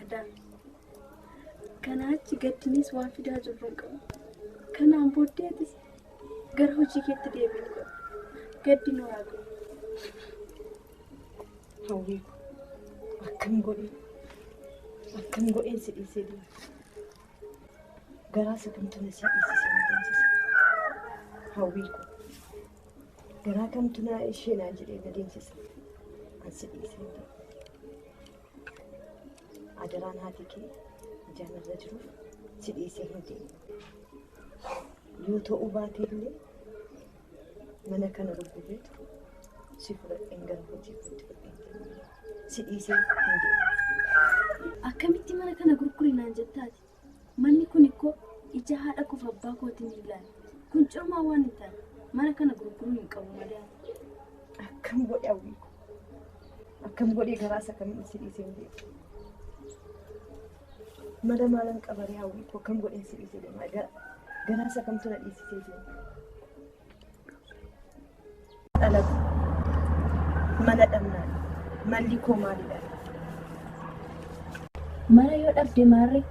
Adaa. Kanaa achi gaddinis waan fidaa jirru hin qabu. Kanaan booddee atis gara hojii keetti deebiin godha. Gaddi nu haa ga'u. Hawwii ko akkam godhee akkam godheen si dhiisee deema. Garaa isa kamtu na si dhiisisee na deemsisa. Hawwii ko garaa kamtu na ishee naan jedhee na deemsisa. An si dhiisee hin deemu. Adaraan haati kee ijaan irra jiruuf si dhiisee hin deemu. Yoo ta'uu baate illee mana kana gurgureetu si fudhadheen gara hojii kootti fudhadheen deema. Si dhiisee hin deemu. Akkamitti mana kana gurguri naan jettaati? Manni kun ikkoo ija haadha koof abbaa kootiin hin ilaalu. Kun coomaa waan hin taane mana kana gurguruu hin qabu malee. Akkam godhe hawwii ko. Akkam godhee garaa isa kamiin si dhiisee hin deemu. Mala maalan qabaree hawwii ko akkam godheen si dhiisee deema. Garaa isa kamtu na dhiisisee deema. Dhalatu mana dhabnaan malli koo maalidha? Mana yoo dhabde maarree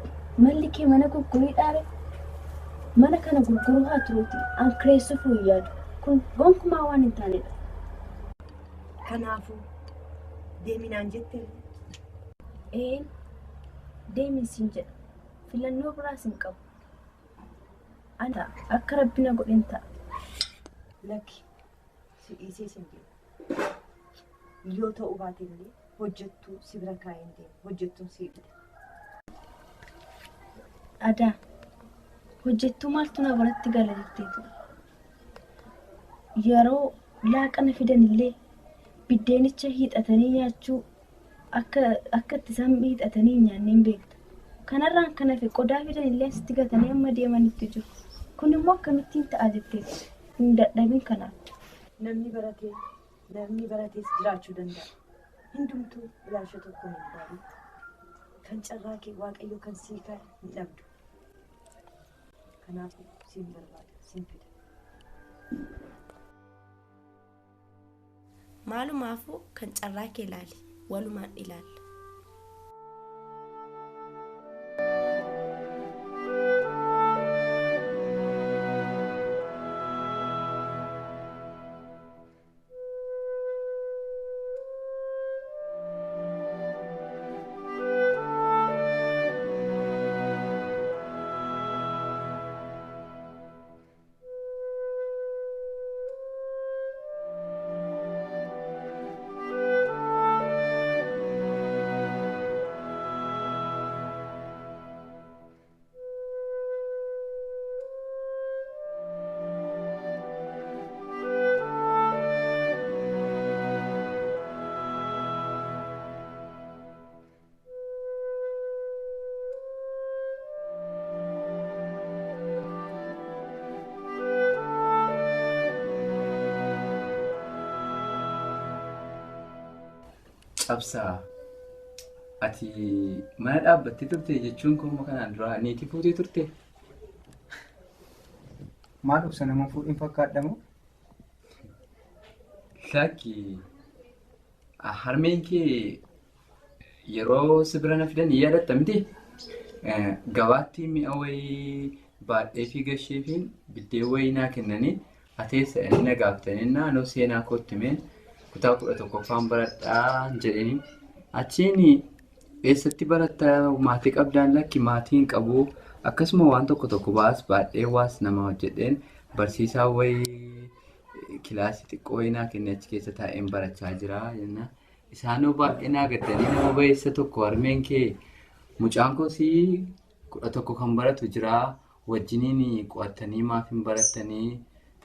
malli kee mana gurgurii dhaare? Mana kana gurguruu haa turuuti an kireessuuf hin yaadu. Kun gonkumaa waan hin taanedha. Kanaafuu deeminaan jettee? Een deemin siin jedha. Filannoo biraas hin qabu. Ani ta'a. Akka rabbi na godhen ta'a. Lakki si dhiisee sin deemu. Yoo ta'uu baate illee hojjettuu si bira kaa'een deema. Hojjettuun si fida. Adaa. Hojjettuu maaltu na biratti gala jetteetu. Yeroo laaqana fidan illee biddeenicha hiixatanii nyaachuu akka akka itti isaan hiixatanii hin nyaanne hin beekta. Kanarraan kan hafe qodaa fidan illee asitti gatanii amma deemanitti jiru. Kun immoo akkamittiin ta'a jetteetu. Hin dadhabin kanaaf. Namni baratee namni baratees jiraachuu danda'a. Hundumtuu ilaalcha tokkoon hin ilaalin. Kan carraa kee Waaqayyo kan sii kaa'e hin dhabdu. Kanaafuu siin barbaada, siin fida. Maalumaafuu kan carraa kee ilaali. Walumaan ilaalla. Cabsaa ati mana dhaabbattee turte jechuun koo immoo kanaan dura niitii fuutee turte? Maal obsa nama fuudhin fakkaadha moo? Lakki harmeen kee yeroo si bira na fidan ni yaadatta miti? Gabaatti mi'a wayii baadhee fi gasheefiin biddeen wayii naa kennanii ati eessa jedhanii na gaafatanii naannoo seenaa kootti himeen kutaa 11ffaan baradhaa jedhanii achiin eessatti baratta maatii qabdaan lakki maatii hin qabu akkasuma waan tokko tokko baas baadhee waas nama hojjedheen barsiisaa wayii kilaasii xiqqoo wayii naa kenne achi keessa taa'een barachaa jira jenna. Isaanoo baay'ee naa gaddanii nama bayeessa tokko harmeen kee mucaan koosii 11 kan baratu jira wajjiniin qo'attanii maaf hin barattanii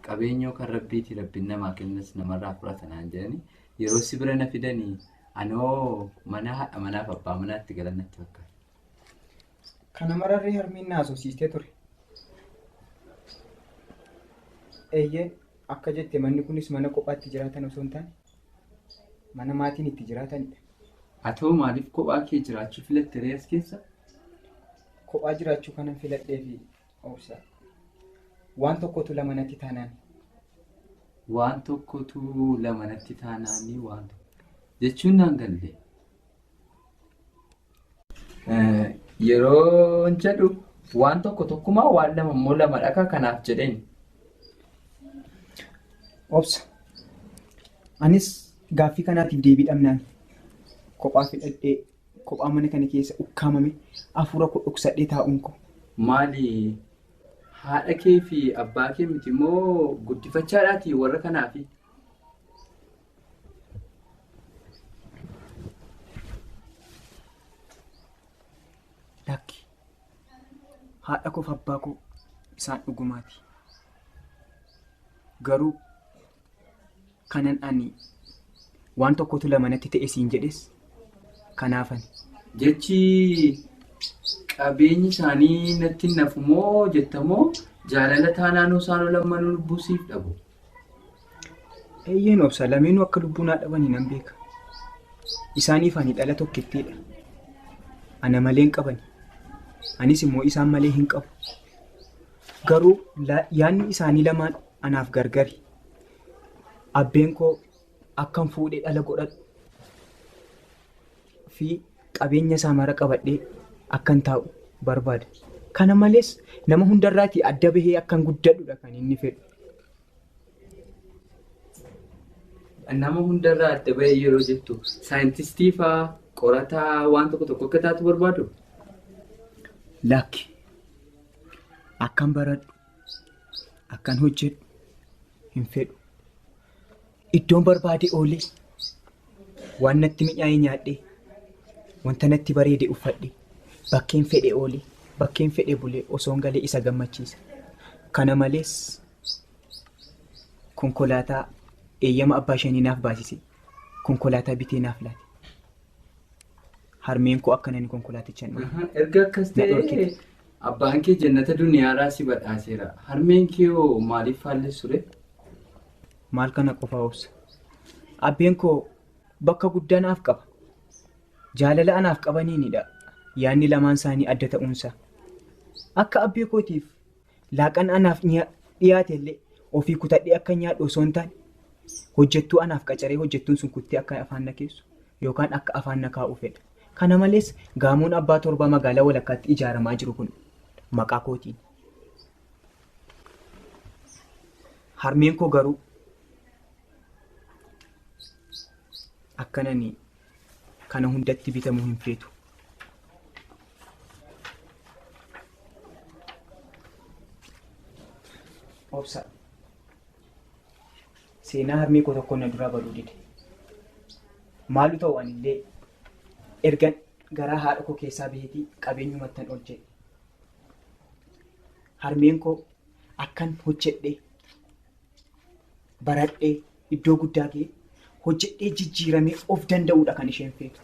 qabeenyoo kan rabbiiti rabbiin namaa kennas namarraa fudhata naan jedhanii yeroo si bira na fidanii anoo mana haadha manaaf abbaa manaatti galan natti fakkaata. Kana mararree harmeen na haasofsiistee ture. Eeyyee akka jette manni kunis mana kophaatti jiraatan osoo hin taane mana maatiin itti jiraatanidha. Atoo maaliif kophaa kee jiraachuu filatte ree as keessa? Kophaa jiraachuu kanan filadheefi obsa. Waan tokkotu lama natti taanaan. Waan tokkotu lama natti taanaanii waan tokko jechuun naan galle. Yeroo jedhu waan tokko tokkumaa waan lama immoo lama dhaka kanaaf jedheen. Obsa. Anis gaaffii kanaatiif deebii dhabnaan kophaa fidhadhee kophaa mana kana keessa ukkaamame hafuura koo dhoksadhee taa'uun koo. Maali haadha kee fi abbaa kee miti immoo guddifachaadhaati warra kanaafi? Lakki haadha koof abbaa koo isaan dhugumaati. Garuu kanan ani waan tokkotu lama natti ta'e siin jedhes kanaafani. Jechi qabeenyi isaanii natti hin nafu moo jettamoo jaalala taanaanuu isaan lammanuu lubbuu siif dhabu? Eeyyeen obsa lameenuu akka lubbuu naa dhabanii nan beeka. Isaaniif ani dhala tokkittiidha. Ana malee hin qabani. Anis immoo isaan malee hin qabu. Garuu yaadni isaanii lamaan anaaf gargari. Abbeen koo akkan fuudhee dhala godhadhu fi qabeenya isaa mara qabadhee akkan taa'u barbaada. Kana malees nama hundarraatii adda bahee akkan guddadhudha kan inni fedhu. Nama hundarraa adda bahee yeroo jettu saayintistii fa'aa qorataa waan tokko tokko akka taatu barbaadu? Lakki akkan baradhu akkan hojjedhu hin fedhu. Iddoon barbaade oolee waan natti mi'aaye nyaadhee wanta natti bareede uffadhe bakkeen fedhe oolee bakkeen fedhe bulee osoon galee isa gammachiisa. Kana malees konkolaataa eeyyama abbaa shanii naaf baasise konkolaataa bitee naaf laate. Harmeen koo akka nani konkolaaticha hin dhugne. Erga akkas ta'e abbaan kee jannata duniyaarraa si badhaaseera. Harmeen kee hoo maaliif faallessu ree? Maal kana qofaa obsa. Abbeen koo bakka guddaa naaf qaba. Jaalala anaaf qabaniinidha. Yaadni lamaan isaanii adda ta'uunsa. Akka abbee kootiif laaqan anaaf dhiyaate illee ofii kutadhee akka nyaadhu osoo hin taane hojjettuu anaaf qacaree hojjettuun sun kuttee akka afaan na keessu yookaan akka afaan na kaa'u fedha. Kana malees gaamoon abbaa torbaa magaalaa walakkaatti ijaaramaa jiru kun maqaa kootiin. Harmeen koo garuu akkanani kana hundatti bitamuu hin feetu. Obsa. Seenaa harmee koo tokko na duraa baduu dide. Maalu ta'u anillee ergan garaa haadha koo keessaa baheetii qabeenyumattan ol jedhe. Harmeen koo akkan hojjedhee baradhee iddoo guddaa ga'ee hojjedhee jijjiiramee of danda'uudha kan isheen feetu.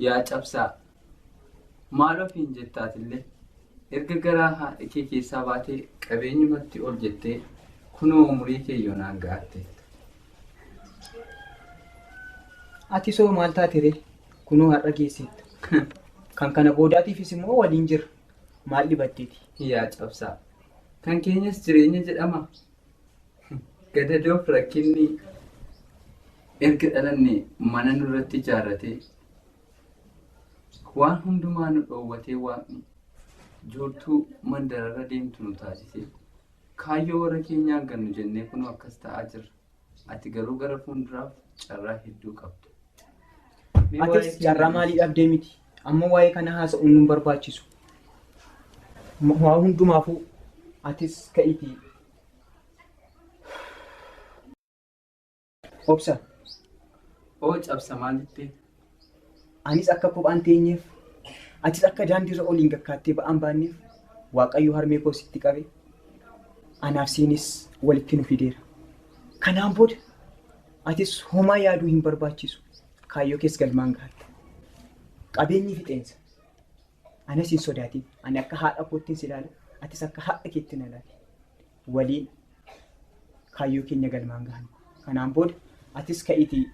Yaa cabsaa maal ofiin jettaatillee erga garaa haadha kee keessaa baatee qabeenyumatti ol jettee kunoo umurii kee yoonaan ga'atte. Ati soo maal taate ree? Kunoo har'a geesseetta. Kan kana boodaatiifis immoo waliin jira. Maal dhibatteeti? Yaa cabsaa kan keenyas jireenya jedhama. Gadadoof rakkinni erga dhalanne mana nurratti ijaarratee waan hundumaa nu dhoowwatee waaqni joortuu mandararra deemtu nu taasise kaayyoo warra keenyaan gannu jennee kunoo akkas ta'aa jirra. Ati garuu gara fuulduraaf carraa hedduu qabda. Atis carraa maalii dhabdee miti? Amma waa'ee kana haasa'uun nu barbaachisu. Waa hundumaafuu atis ka'iitii. Obsa. Oo cabsa maalitti? Anis akka kophaan teenyeef, atis akka daandiirra oliin gakkaattee ba'aan baanneef Waaqayyo harmee koo sitti qabe anaaf siinis walitti nu fideera. Kanaan booda atis homaa yaaduu hin barbaachisu. Kaayyoo kees galmaan gahatta. Qabeenyi fixeensa. Anas hin sodaatin. Ani akka haadha koottiin si ilaala. Atis akka haadha keetti na ilaali. Waliin kaayyoo keenya galmaan gahan. Kanaan booda atis ka'iitii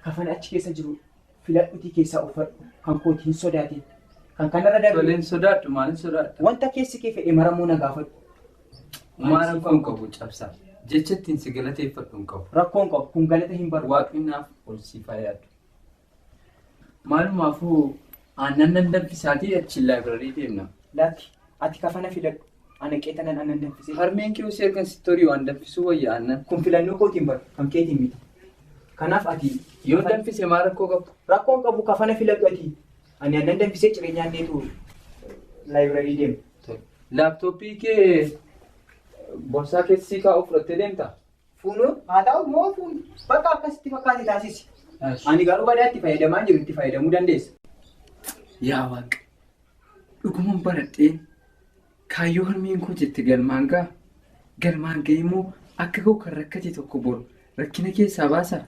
kafana achi keessa jiru filadhutii keessaa uffadhu. Kan kooti hin sodaatin. Kan kanarra darbe Toleen sodaadhu maalin sodaadha? wanta keessi kee fedhe maramuu na gaafadhu. Maa rakkoo hin qabu cabsaa. Jecha ittiin si galateeffadhu hin qabu. Rakkoo hin qabu. Kun galata hin barbaadu. Waaqni naaf ol siif haa yaadu. Maalumaafuu Aannan nan danfisaatii achi laayibrarii deemna. Lakki ati kafana filadhu. Ana qeexanan aannan danfisee. Harmeen kee osoo ergan sitti horii waan danfisuu wayya aannan. Kun filannoo kootiin bara kan keetiin miti. Kanaaf ati Yoo danfise maal rakkoo qabu? Rakkoon qabu kafana filadhu ati. Ani aannan danfisee ciree nyaanneetu laayibrarii deema. Laaptooppii kee borsaa keessi kaa'u fudhattee deemtaa? Fuunuu haa ta'u moo fuunu bakka akkasitti fakkaate taasisi. Ani garuu badaa itti fayyadamaa jiru itti fayyadamuu dandeessa. Yaa Waaqa dhuguman baradheen kaayyoo harmeen koo jette galmaan ga'a. Galmaan ga'e immoo akka koo kan rakkate tokko boru rakkina keessaa baasa.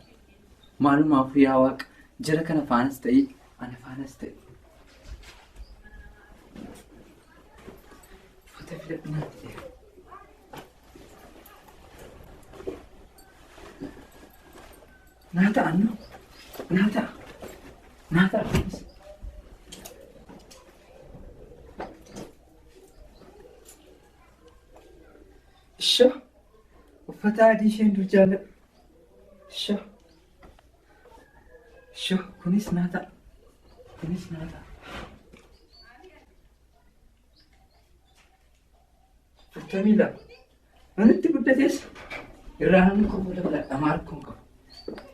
Maalumaaf yaa Waaqa jara kana faanas ta'e ana faanas ta'e. Uffata filadhu naan jedheera. Naa ta'a noo naa ta'a naa ta'a kunis. Ishoo uffata adii isheen dur jaalladhu. Ishoo ishoo kunis naa ta'a kunis naa ta'a. 42 Manatti guddates irraa namni koo booda filadha maal kun qabu.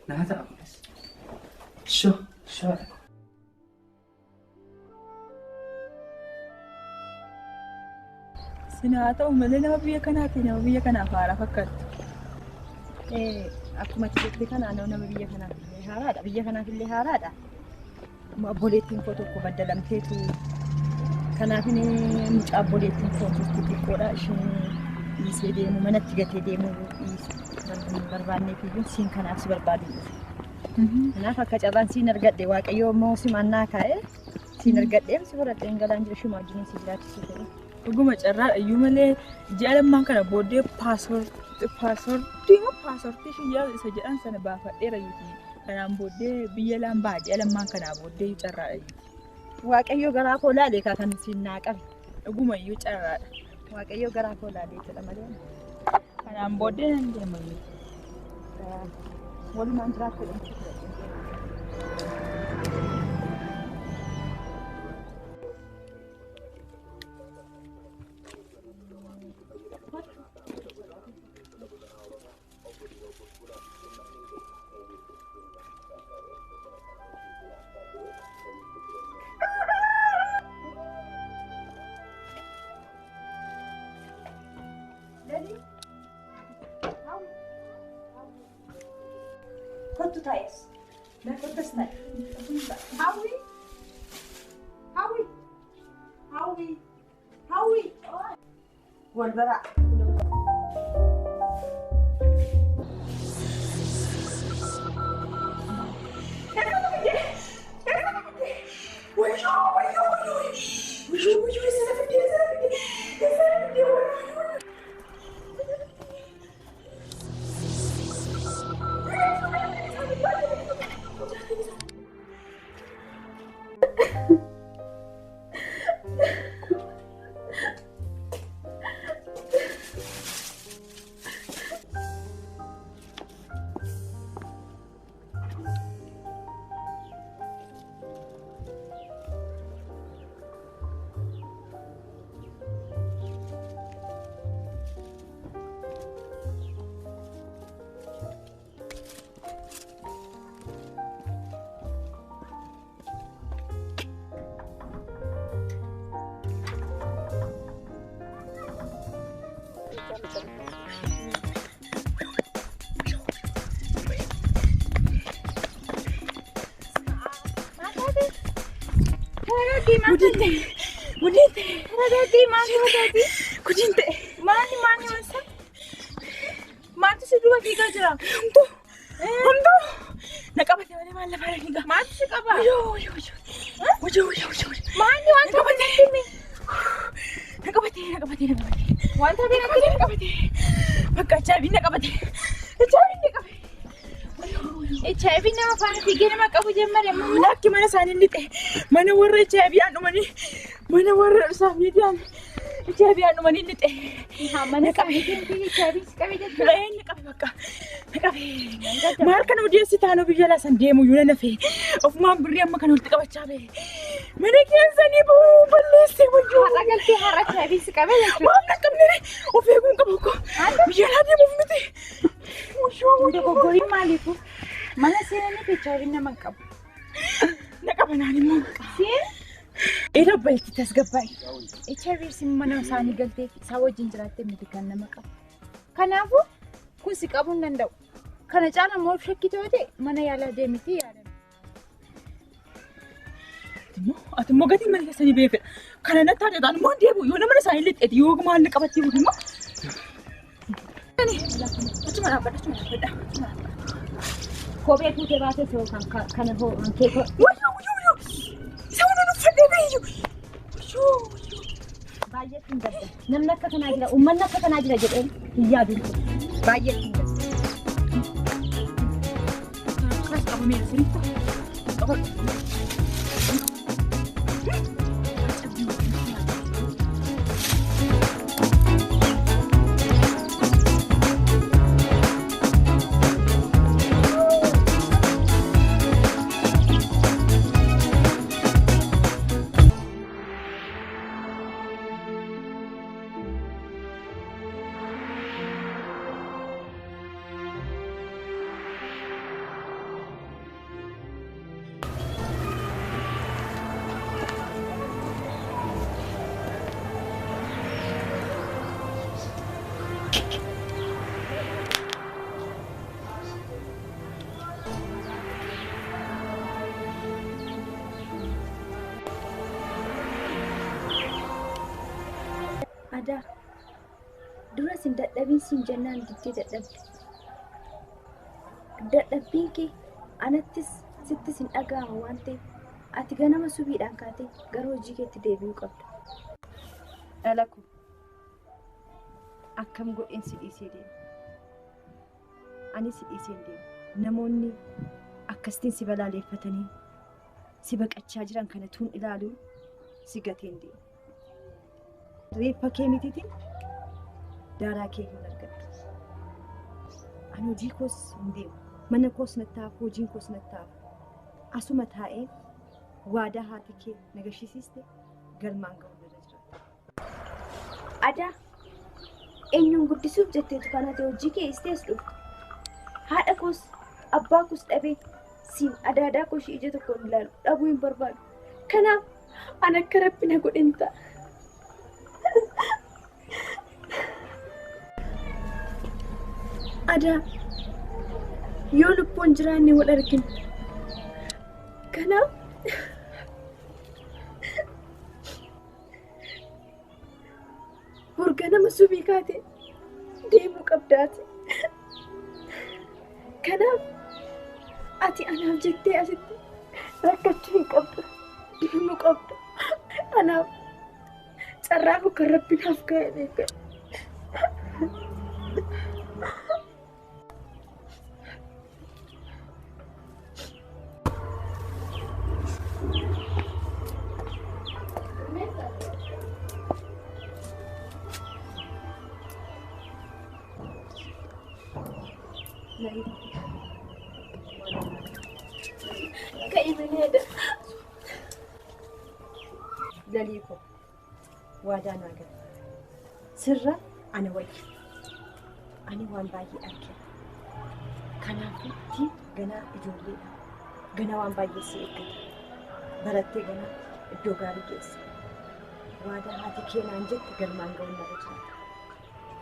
Naa ta'a kunis. Ishoo ishoo. Sin haa ta'u malee nama biyya kanaati nama biyya kanaaf haaraa fakkaattu. Akkuma ati jette kana nama biyya kanaaf illee haaraadha. Biyya kanaaf illee haaraadha. Obboleettiin koo tokko baddalamteetu kanaaf mucaa obboleettiin koo jirtu xiqqoodha. Isheen dhiisee deemu manatti gatee deemu dhiisuu barbaanneef iyyuu siin kanaaf si barbaadu dhufe. Kanaaf akka carraan siin argadhe Waaqayyoo immoo simannaa kaa'ee siin argadhee si fudhadheen galaan jira shuma wajjin si jiraachisuu fedhe. Dhuguma carraadha iyyuu malee ji'a lammaan kana booddee paaspoortii moo paaspoortii shiyyaa isa jedhan sana baafadheera yuuti. Kanaan booddee biyya laan baha ji'a lammaan kanaa booddee carraadha yuuti. Waaqayyoo garaa koo laalee kaa kan siin naa qabe. Dhuguma iyyuu carraadha. Waaqayyoo garaa koo laalee jedha malee. Kanaan booddee nan deema yuuti. Walumaan jiraachuu dha. Kottu taa'es. Kottas taa'e. Hawwi. Hawwi. Hawwi. Hawwi. Wal baraa. Maaltu si duuba fiigaa jira? Homtuu! Homtuu! Na qabate malee maal lafa fiigaa? Maaltu si qaba? Maalli wanta qabate? Na qabate, na qabate, na qabate. Wanta na qabate, na qabate. Bakka HIV na qabate. HIV na qabe. HIV nama faana fiigee nama qabu jemmare. Lakki mana isaanii lixe. Mana warra HIV aan dhumanii mana warra isaaniitiin HIV aan dhumanii lixe. Mana isaaniitiin HIV si qabe jechuudha. Na qabe bakka. Na qabe. Maal kana odeessi taanoo biyya laasan deemu iyyuu na nafe. Ofumaan birrii amma kana walitti qabachaa bahe. Mana keessanii bahuu balleessee wayyoo. Har'a galtee har'a chaayii si qabee jechuudha. Waan dhaqqabne of eeguun qabu ko. Biyya alaa deemuuf miti. Wayyoo. Dogoggoriin maaliifu? Mana seenanii fi chaayiin nama hin qabu. Na qabanaan immoo. Siin? Era balti tasgabbaa'e. HIV mana isaanii galtee isaa wajjin jiraattee miti kan nama qabu. Kanaafuu kun si qabuu hin danda'u. Kana caala immoo shakkii yoo ta'e mana yaalaa deemiti yaalama. Ati immoo gatii mana keessanii beekadha. Kana natti haadha ta'an immoo deebi'u yoo nama isaanii lixxeeti yoo maal qabattee bu'u immoo. Achuma dhaabbadha achuma dhaabbadha. Kophee fuutee baatee ta'u kan kana hoo kan kee. Wayyoo wayyoo wayyoo! Isa hunda uffadhee bahiyyuu! Wayyoo wayyoo! Baay'eetti hin gadda. Namni akka kanaa jira, uummanni akka kanaa jira jedheen hin yaadu. Baay'eetti hin gadda. Kanas qabameera sirriitti. Qabadhu. Adaa dura sin dadhabin sin jennaan diddee dadhabde. Dadhabbiin kee anattis sittis hin dhaga'ama waan ta'eef ati ganama subiidhaan kaatee gara hojii keetti deebi'uu qabda. Dhala koo akkam godheen si dhiisee deema? Ani si dhiisee hin deemu. Namoonni akkasitiin si balaaleffatanii si baqachaa jiran kana tuun ilaaluun si gatee hin deemu. Reeffa kee mitiitiin daaraa kee hin argattu. Ani hojii koos hin deemu. Mana koos natti hafu, hojiin koos natti hafu. Asuma taa'ee waadaa haati kee na gashisiiste galmaan ga'uu irra jiraata. Adaa eenyuun guddisuuf jetteetu kan ati hojii kee istees dhufte. Haadha koos abbaa koos dhabee siin adaadaa koo ishee ija tokkoon ilaalu dhabuu hin barbaadu. Kanaaf ani akka rabbi na godhin ta'a. Adaa yoo lubbuun jiraanne wal argina. Kanaaf burga nama subii kaatee deemuu qabdaati. Kanaaf ati anaaf jettee asitti rakkachuu hin qabdu. Deemuu qabda. Anaaf carraa koo kan rabbi naaf kaa'e beekadha. Lalii koo waadaa naa gala. Sirra ana wayya. Ani waan baay'ee argeera. Kanaafuu ganaa ijoolleedha. Ganaa waan baay'ee si eeggata. Barattee ganaa iddoo gaarii geessa. Waadaa haati kee naan jette galmaan ga'uun narra jiraata.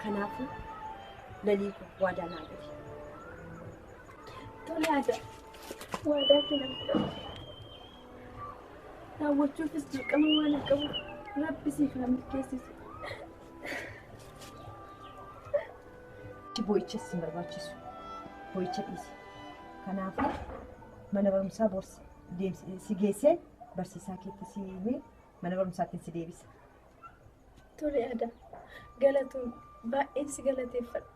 Kanaafuu lalii koo waadaa naa gali. Tole aadaa waadaa kee nan fudhadha. Raawwachuufis dirqama waan hin qabuuf rabbi siif haa milkeessisu. Boo'ichas hin barbaachisu. Boo'icha dhiisi. Kanaafuu mana barumsaa borsa si geessee barsiisaa keetti si himee mana barumsaatti si deebisa. Tole aadaa galatoon baay'een si galateeffadha.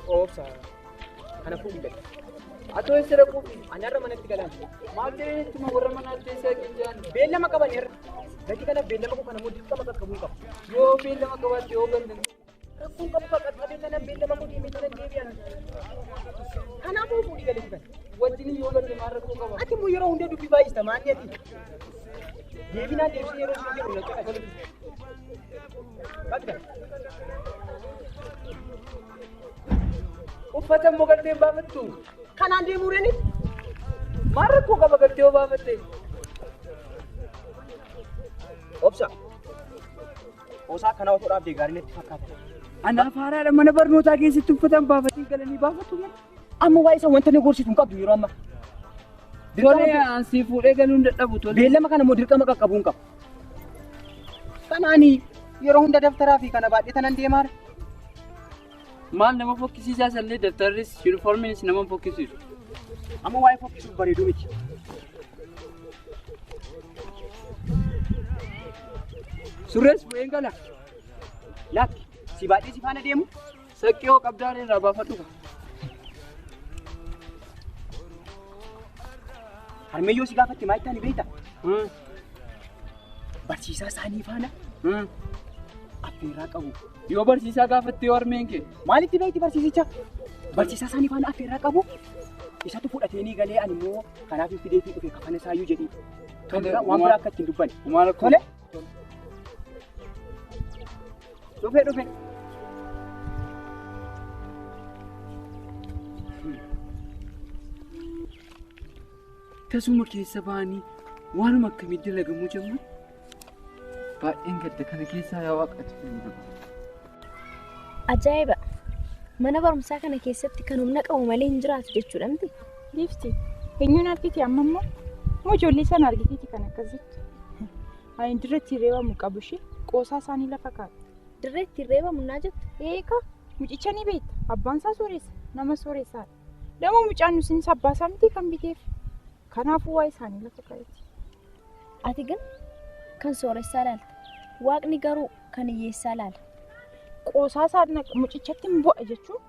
Obsa. Kana fuudhi gadi. Atoo eessa dhaquufi? Ani har'a manatti galaan. Maal jedhanittuma warra manaatti eessa qinjaan? Beellama qaban har'a. Gatii kanaaf beellama koo kana immoo dirqama qaqqabuu qaba. Yoo beellama qabaatte yoo galte. Rakkoon qabu qaqqabee kanan beellama koo deemee kanan deebi'an. Kanaafuu fuudhi gadi kan. Wajjin yoo galte maal rakkoo qaba? Ati immoo yeroo hunda dubbii baay'ista maanni ati. Deebinaan deebisee yeroo siin jedhu na caqasi. Qabda. Uffata immoo galtee hin baafattu. Kanaan deemuu reenis Maal rakkoo qaba galtee yoo baafatte? Obsa. Qoosaa akkanaa otoo dhaabdee gaarii natti fakkaata. Anaaf haaraadha mana barnootaa keessatti uffata hin baafatiin galanii baafatu malee. Amma waa'ee isa wanta na gorsitu hin qabdu yeroo ammaa. Tole an si fuudhee galuu hin dadhabu tole. Beellama kana immoo dirqama qaqqabuu hin qabu. Kanaani yeroo hunda daftaraa fi kana baadhee tanan deemaara. Maal nama fokkisiisaa sallee daftarris yuunifoormiinis nama hin fokkisiisu. Amma waa'ee fokkisuuf bareeduu miti. Surrees bu'een gala. Lakki si baadhee si faana deemu. Saqqii hoo qabdaaree irraa baafadhu. Harmeeyyoo si gaafatte maal itti beekta? Barsiisaa isaanii faana affeerraa qabu. Yoo barsiisaa gaafatte yoo harmeen kee. Maalitti beekti barsiisicha? Barsiisaa isaanii faana affeerraa qabu. Isatu fudhateenii galee ani immoo kanaaf hin fideefii dhufe kafana isaayyuu jedhee. Tole, Waan biraa akka ittiin dubbanne. Maal rakkoo? Tole. Dhufe dhufe. Tasuma keessa ba'anii waanuma akkamii dalagamuu jennu baay'een gadda kana keessaa yaa waaqatu. Ajaa'iba! Mana barumsaa kana keessatti kan humna qabu malee hin jiraatu jechuudha miti. Giifti, eenyuun argite amma immoo? Moo ijoollee sana argiteeti kan akkas jettu? Ani dirreetti reebamu qabu ishee qoosaa isaanii lafa kaa'e. Dirreetti reebamu naa jettu. Eegaa mucicha ni beekta. Abbaan isaa sooressa. Nama sooressaadha. Nama mucaan nusinis abbaa isaa miti kan biteef. Kanaafuu waa'ee isaanii lafa kaa'eeti. Ati gan kan sooressaa laalta. Waaqni garuu kan hiyyeessaa laala. Qoosaa isaa mucichatti hin bu'a jechuun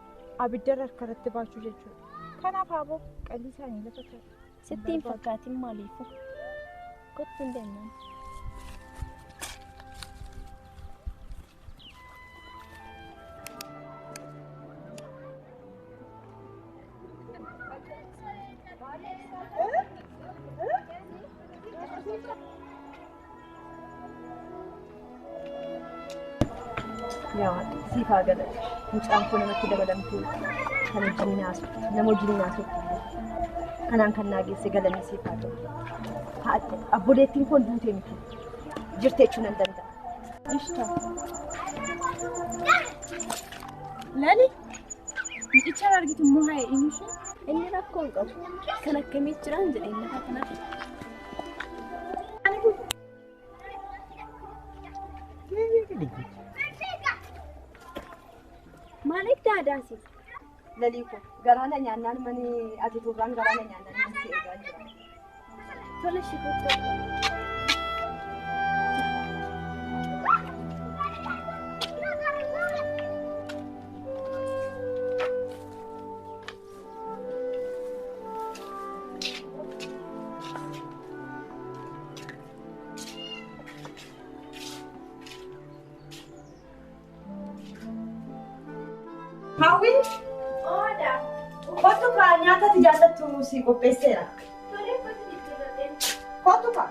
abidda harka irratti baachuu jechuudha. Kanaaf haaboo qalbii isaanii lafa kaa'e. Sitti hin fakkaatin maaliifu? Kottu hin deemnaan. Yaa Waaqa siif haa galatu. Mucaan koo namatti dabalamtee kan wajjin haasoftu, nama wajjin haasoftu. Kanaan kan naa geesse galanni siif haa ta'u. Abboleettiin koo duutee miti. Jirte jechuu nan danda'a. Ishta. Lali, mucicha argitu immoo haa inni ishee. Inni rakkoo hin qabu. Kan akkamii jiraan jedheen lafa kanaaf. Maaliif daadaasi? Lalii koo garaa na nyaannaan mani ati turraan garaa na nyaannaan mani si eegaa jira. Tole ishee kottu. Hawwi Ooda. kottu kaa nyaata ati jaallattu si qopheesseera. Tole kottu jijjiirradheen. Kottu kaa.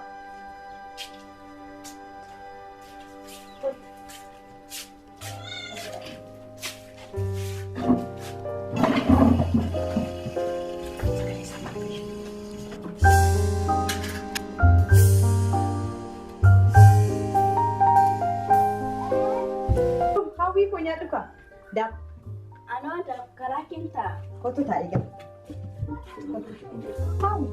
Hawwii koo nyaadhu kaa. Daab Anoo daaf karaa keenya. kottu taa'ee gala. Hawwi.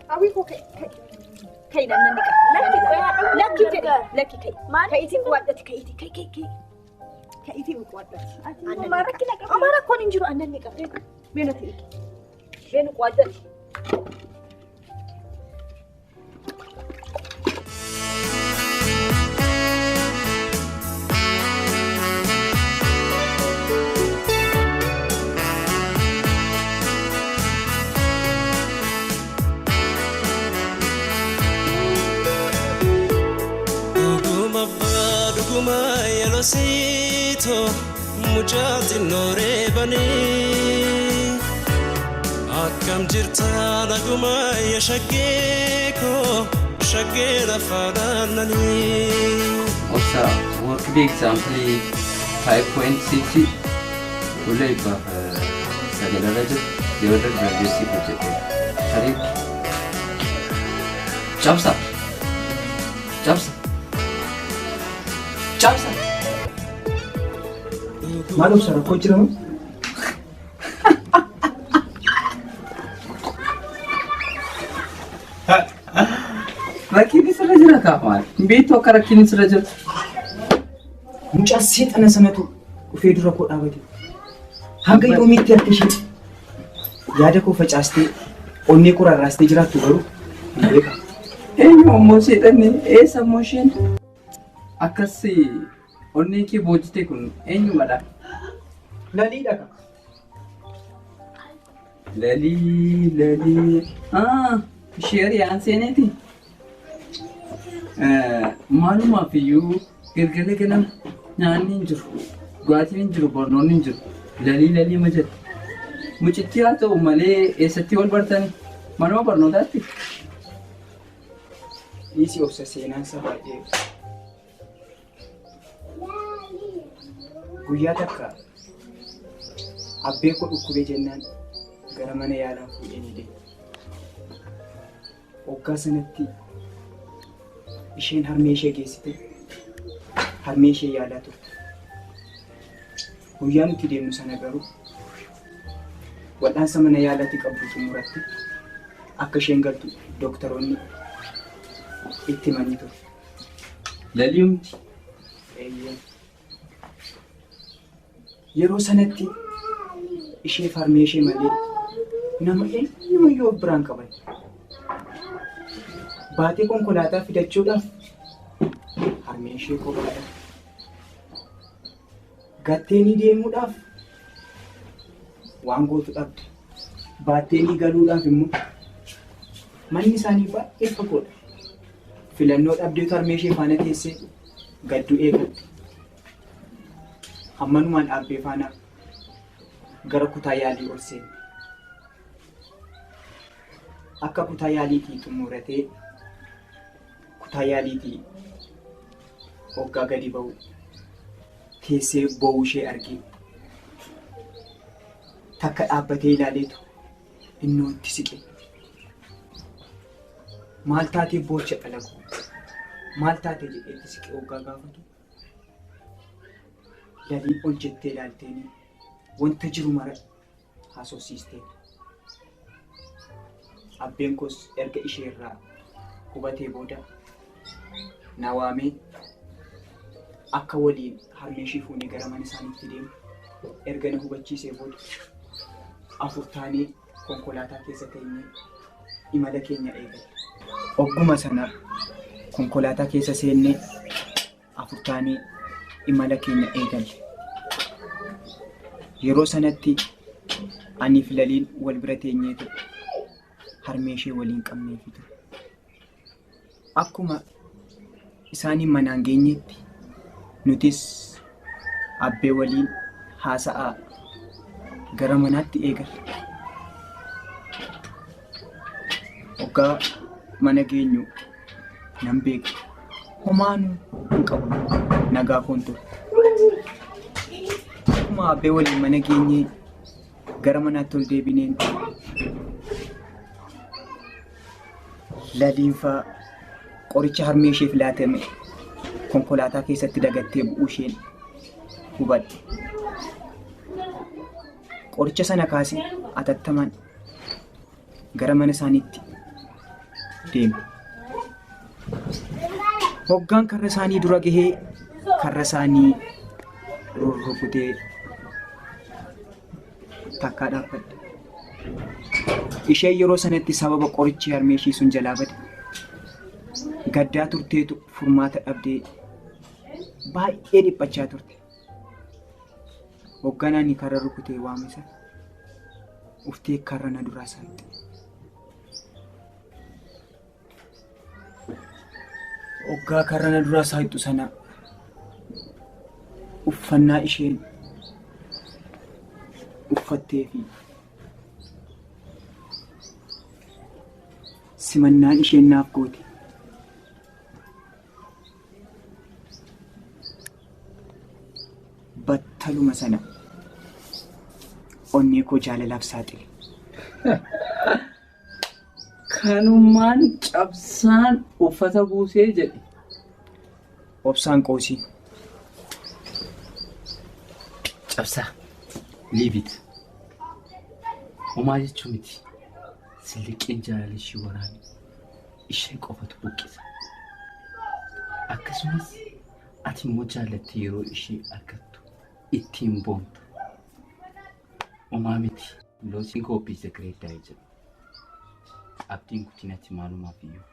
Hawwii koo ka'i nan nan dhiqa. Lakki qoyaa dhaquu Lakki jedhe gargaara. lakki ka'i. Maal? Ka'iitii qo'adhati ka'iitii ka'i ka'i ka'i. Ka'iitii qo'adhati. Ati immoo maal rakkina qabda? Amma rakkoon hin jiru annan ni qaba. Mee natti dhiqi. Isheen qo'adhati. Yelosiito mucaa xinnoo reebanii akkam jirta naguma ya shaggee koo shaggee lafa naannanii. Obsa worked example 5.6 fuula 109 irra jiru yeroo dargaggeessi hojjete. Tarii cabsa cabsa cabsa. Maal obsa rakkoo jira moo? Rakkinni sirra jira kaa maal? Beektu akka rakkinni sirra jiru. Mucaa seexana sanatu dhufee dura koo dhaabate. Hanga yoomiitti harka ishee yaada koo facaastee onnee koo rarraastee jiraattu garuu hin beekamu. Eenyu ammoo seexanni eessa ammoo isheen? Akkas onnee kee boojite kun eenyumadha? Laliidha ka. Lalii lalii ishee hiriyaan seeneeti. Maalumaaf iyyuu galgala ganama nyaanni hin jiru, dhugaatiin hin jiru, barnoonni hin jiru. Lalii lalii ma jedhu. Mucittii haa ta'u malee eessatti wal bartani? Manuma barnootaatti? Dhiisii obsa seenaan isaa baay'ee. Guyyaa takka abbee koo dhukkubee jennaan gara mana yaalaa fuudhee ni deeme. Waggaa sanatti isheen harmee ishee geessite harmee ishee yaalaa turte. Guyyaa nuti deemnu sana garuu wal'aansa mana yaalaatti qabdu xumuratti akka isheen galtu dooktaroonni itti himanii ture. Laliumti. Eeyyee. Yeroo sanatti isheef harmee ishee malee nama eenyumayyuu of biraan qaban. Baatee konkolaataa fidachuudhaaf harmeen ishee kophaadha. Gatteenii deemuudhaaf waan gootu dhabde. Baatteenii galuudhaaf immoo manni isaanii baay'ee fagoodha. Filannoo dhabdeetu harmee ishee faana teessee gadduu eegalte. Hammanumaan dhaabbee faana gara kutaa yaalii ol seene. Akka kutaa yaaliitii xumuratee kutaa yaaliitii hoggaa gadi ba'u teessee boo'uu ishee argee takka dhaabbatee ilaaleetu innoo itti siqe. Maal taatee boocha dhala koo? Maal taatee jedhee itti siqee hoggaa gaafatu? Laliin ol jettee ilaalteenii wanta jiru mara haasofsiistee. Abbeen koos erga ishee irraa hubatee booda na waamee akka waliin harmee ishee fuunee gara mana isaaniitti deemu erga na hubachiisee booda afur taanee konkolaataa keessa teenyee imala keenya eegalle. Ogguma sana konkolaataa keessa seennee afur taanee imala keenya eegalle. Yeroo sanatti aniif Laliin wal bira teenyeetu harmee ishee waliin qabneefi ture. Akkuma isaaniin manaan geenyetti nutis abbee waliin haasa'aa gara manaatti eegalle. Hoggaa mana geenyu nan beeka. Homaanuu hin qabu. Nagaa koon ture. Akkuma abbee waliin mana geenyee gara manaatti ol deebineen Laliin fa'aa qoricha harmee isheef laatame konkolaataa keessatti dagattee bu'uu isheen hubadhe. Qoricha sana kaasee atattamaan gara mana isaaniitti deeme. Hoggaan karra isaanii dura gahee karra isaanii rurrukutee takkaa dhaabbadhe. Isheen yeroo sanatti sababa qorichi harmee ishii sun jalaa bade gaddaa turteetu furmaata dhabdee baay'ee dhiphachaa turte. Hoogganaan karra rukutee waame sana uftee karra na duraa saaqxe. Hoggaa karra na duraa saaqxu sana uffannaa isheen uffattee fi simannaan isheen naaf goote. Battaluma sana onnee koo jaalalaaf saaxile. Kanumaan cabsaan uffata buusee jedhe. Obsaan qoosii. Cabsaa. Leave it. Homaa jechuu miti. Silliqeen jaalala ishee waraane ishee qofatu buqqisa. Akkasumas ati immoo jaalattee yeroo ishee argattu ittiin boonta. Homaa miti. Loosiin koo is a great day jedhu. Abdiin kutinatti maalumaaf iyyuu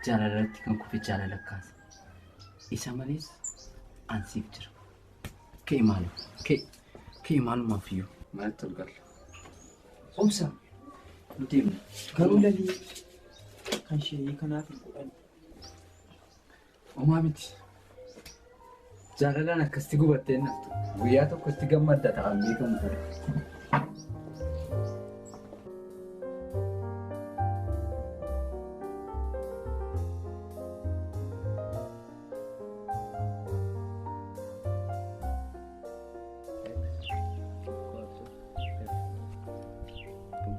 jaalalatti kan kufe jaalala kaasa. Isa malees ansiif jira. Ka'e maaloo ka'e maalumaaf iyyuu maaltti ol galla. Obsa Nu deemna. Garuu lalii kan ishee kanaaf hin godhan. Homaa miti. Jaalalaan akkasitti gubattee naftu. Guyyaa tokkotti gammadda ta'an beekamu ture.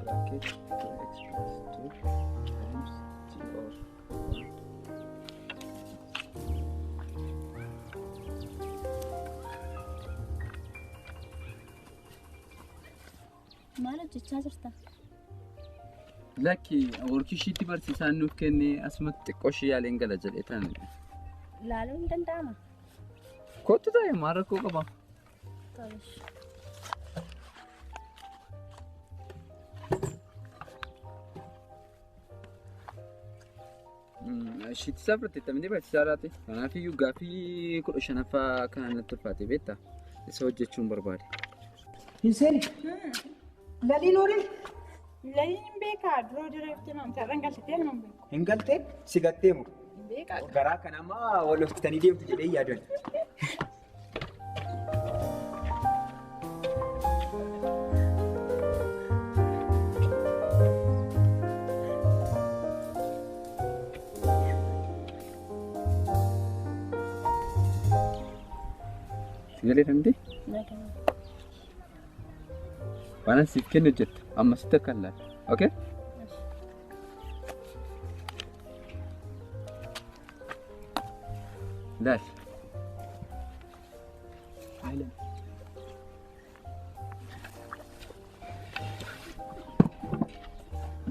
Bracket 2x plus 2 times g of 1. Maal hojjechaa jirta? Lakki workishiitti barsiisaan nuuf kenne asumatti xiqqoo ishee yaaleen gala jedhee tan. Laaluun hin danda'ama. Kottu ta'e maal rakkoo qaba? Tolesh. Ishiitti isaa fudhatte barsiisaa laate. Kanaafiyyuu gaaffii 15ffaa kana natti ulfaate beektaa? Isa hojjechuun barbaade. Hin seeni. Laliin horii. Laliin hin beekaa duroo dura namta galtee nama hin beeku. Hin galtee si gattee moo? Hin beekaa. Garaa kana ammaa wal oftanii deemtu jedhee yaadan. Si galee miti? Waan ani siif kennu hojjetta. Amma sitti akka hin laalle. Okay? Laal.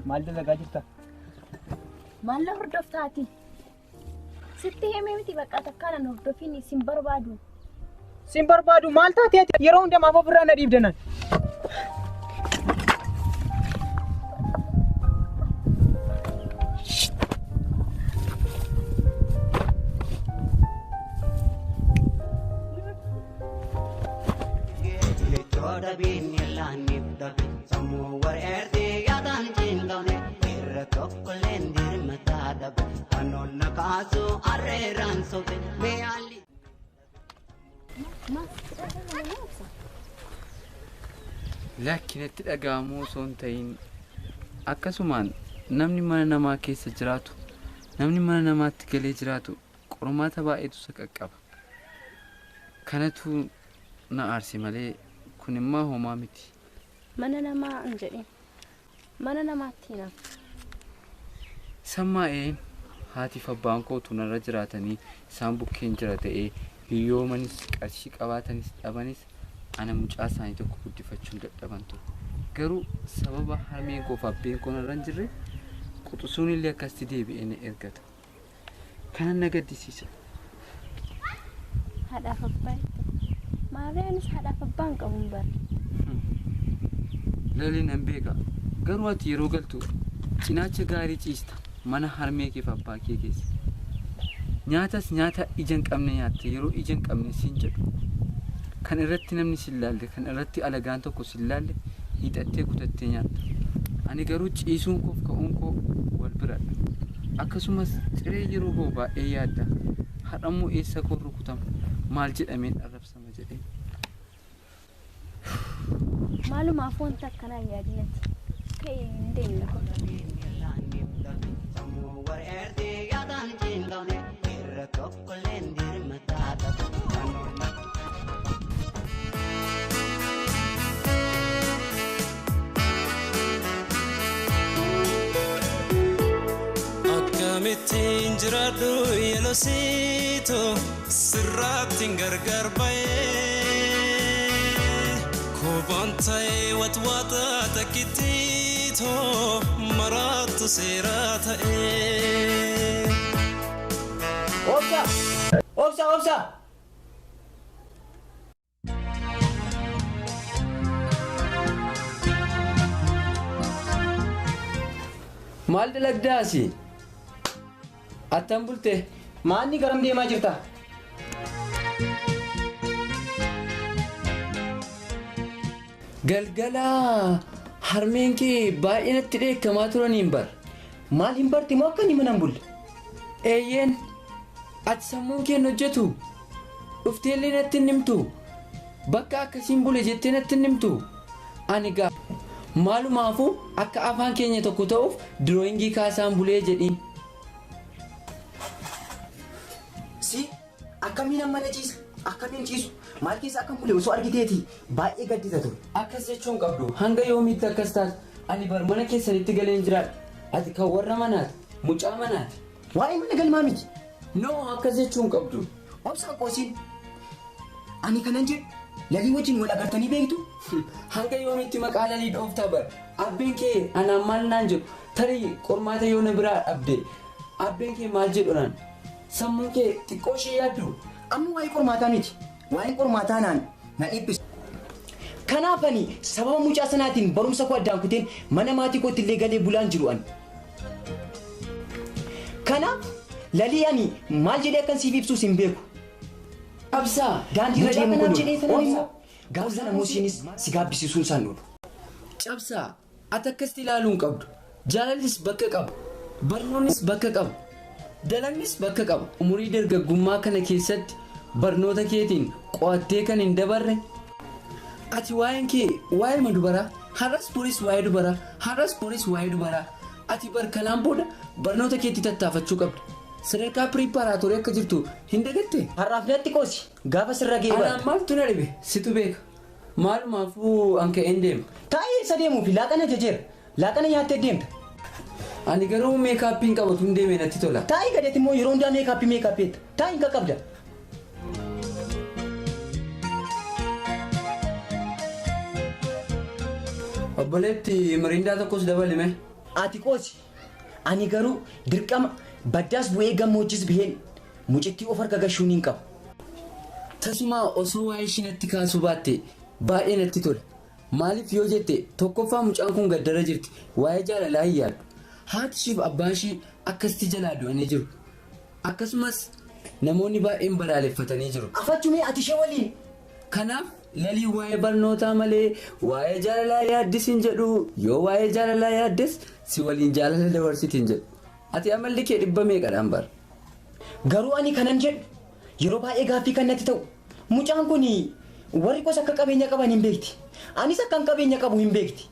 Maal dalagaa jirta? Maal na hordoftaati? Sitti himee miti bakka takkaan hordofiin isin barbaadu. Sin barbaadu maal taate ati yeroo hundaa maaf ofirraa na dhiibdanan? Lakkinatti dhaga'amuu osoo hin ta'in akkasumaan namni mana namaa keessa jiraatu namni mana namaatti galee jiraatu qormaata baay'eetu isa qaqqaba. Kanatu na aarse malee kun immoo homaa miti. Mana namaa hin jedhin. Mana namaatti hin hafu. Sammaa'een haatiif abbaan kootu narra jiraatanii isaan bukkeen jira ta'ee hiyyoomanis qarshii qabaatanis dhabanis ana mucaa isaanii tokko guddifachuun dadhaban ture. Garuu sababa harmeen koo fi abbeen koo narra hin jirre quxisuun illee akkasitti deebi'ee na ergata. Kanan na gaddisiisa. Haadhaaf abbaa maarree anis haadhaaf abbaa hin qabuun bara. Laliin nan beeka. Garuu ati yeroo galtu cinaacha gaarii ciista mana harmee keef abbaa kee keessa. Nyaatas nyaata ija hin qabne nyaatte yeroo ija hin qabne siin jedhu. Kan irratti namni sin laalle, kan irratti alagaan tokko sin laalle hiixattee kutattee nyaatta. Ani garuu ciisuun koof ka'uun koo wal biradha. Akkasumas ciree yeroo ba'u baay'ee yaadda. Har'ammoo eessa koo rukutama? Maal jedhameen arrabsama jedhee. Maalumaaf wanta akkanaa hin yaadinati. Ka'ee hin deemna kun. Akkamittiin jiraadhu yelosiito sirraattiin gargar ba'ee Kophaan ta'ee watwaata takkittiito maraattu seeraa ta'ee. Obsa! Obsa! Obsa! Maal dalagdaasi? Attam bulte? Maanni garam deemaa jirta? Galgala harmeen kee baay'ee natti dheekkamaa turaniin bar. Maal hin barte moo akka inni mana hin bulle? Eeyyeen, ati sammuun kee hin hojjetu. Dhufteellee natti hin himtu. Bakka akkasiin bule jettee natti hin himtu. Ani gaa maalumaafuu akka afaan keenya tokko ta'uuf dirooyingii kaasaan bulee jedhiin. Si akkamiin amma na ciisa? Akkamiin ciisu? Maal keessa akkam bule osoo argiteeti baay'ee gaddita ture. Akkas jechuun qabdu hanga yoomiitti akkas taatu ani bar mana keessanitti galeen jiraadha. Ati kan warra manaati, mucaa manaati. Waa'ee mana galmaa miti. No akkas jechuun qabdu. Obsaan qoosiin. Ani kanan jedhu lalii wajjin wal agartanii beektu? Hanga yoomiitti maqaa lalii dhooftaa bar. Abbeen kee anaan maal naan jedhu tarii qormaata yoo na biraa dhabde abbeen kee maal jedhu naan sammuun kee xiqqoo ishee yaaddu. Amma waa'ee qormaataa miti. Waa'een qormaataa naan na dhiphisa. Kanaaf ani sababa mucaa sanaatiin barumsa koo addaan kuteen mana maatii kootti illee galee bulaan jiru ani. Kanaaf lalii ani maal jedhee akkan siif ibsuus hin beeku. Absaa Daandii irra mucaa deemu kanaaf kun jedhee tanan oolu. immoo Gaafa sana immoo si gaabbisiisuun isaan oolu. Cabsaa ati akkasitti ilaaluu hin qabdu. Jaalallis bakka qaba. Barnoonnis bakka qaba. Dalagnis bakka qaba. Umurii dargaggummaa kana keessatti barnoota keetiin qo'attee kan hin dabarre. Ati waa'een kee waa'ee dubaraa har'as boris waa'ee dubaraa har'as boris waa'ee dubaraa ati bar kanaan booda barnoota keetti tattaafachuu qabda. Sadarkaa piriiparaatoorii akka jirtu hin dagatte? Har'aaf natti qoosi gaafa sirra ga'ee Anaan barta. maaltu na dhibe situ beeka. Maalumaafuu an ka'een deema. Taa'ee isa deemuufi laaqana jajeera. Laaqana nyaattee deemta. Ani garuu meekaappiin qabatu hin deeme natti tola. Taa'ii gadeetti immoo yeroo hundaa meekaappii meekaappiidha. Taa'ii hin qaqqabda. Obboleetti miriindaa tokkos dabalime. Ati qoosi. Ani garuu dirqama baddaas bu'ee gammoojjis biheen mucittii of harka gashuun hin qabu. Tasuma osoo waa'ee ishii natti kaasuu baatte baay'ee natti tola. Maaliif yoo jette tokkoffaa mucaan kun gaddara jirti waa'ee jaalalaa hin yaaddu. Haati ishiif abbaan ishii akkasitti jalaa du'anii jiru. Akkasumas namoonni baay'een balaaleffatanii jiru. Afachumee ati ishee waliin. Kanaaf lalii waa'ee barnootaa malee waa'ee jaalalaa yaaddis hin jedhu yoo waa'ee jaalalaa yaaddes si waliin jaalala dabarsiti hin jedhu. Ati amalli kee dhibba meeqadhaan bara? Garuu ani kanan jedhu yeroo baay'ee gaaffii kan natti ta'u mucaan kun warri kos akka qabeenya qaban hin beekti. Anis akkan qabeenya qabu hin beekti.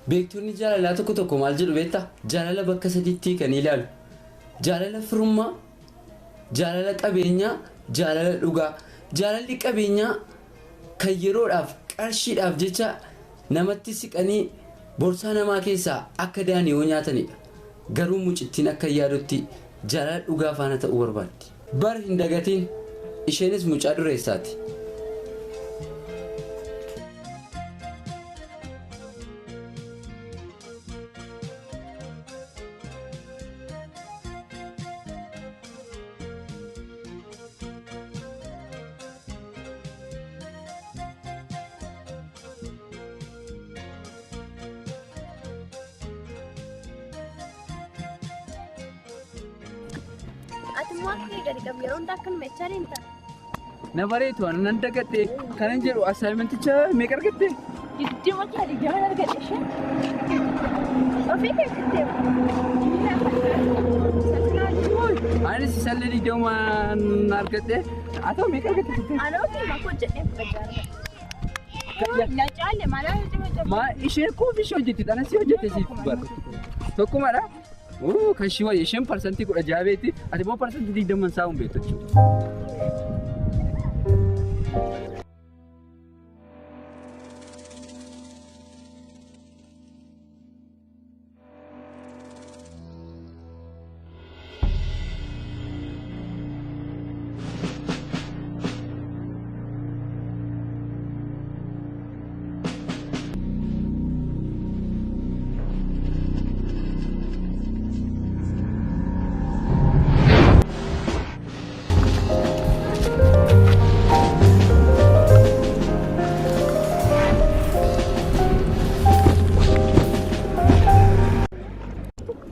Beektonni jaalalaa tokko tokko maal jedhu beektaa? Jaalala bakka sadiitti kan ilaalu. Jaalala firummaa, jaalala qabeenyaa, jaalala dhugaa. Jaalalli qabeenyaa kan yeroodhaaf qarshiidhaaf jecha namatti siqanii borsaa namaa keessaa akka daanii yoo nyaatanidha. Garuu mucittiin akka yaadutti jaalala dhugaa faana ta'uu barbaaddi. Bar hin dagatiin isheenis mucaa dureessaati. Ati immoo akka kee gadi qabu yeroo hundaa akkanuma jechaa deemta. Na bareetu ani nan dagadhe kanan jedhu assignmenticha meeqa argatte? 20 argadhe ishee. Ofii kee jettee. Anis isallee 20 argadhe. Haa ta'u meeqa argatte? Anoo dhimma koo jedhee fudhachaa argadhe. Na caalle maalaa hojii Ma ishee koofi ishee hojjetti dhala si hojjette siif bara. Tokkumadha. Oo kan ishee wayya isheen 16% beekti ati immoo 20% isaa hin beektu jechuudha.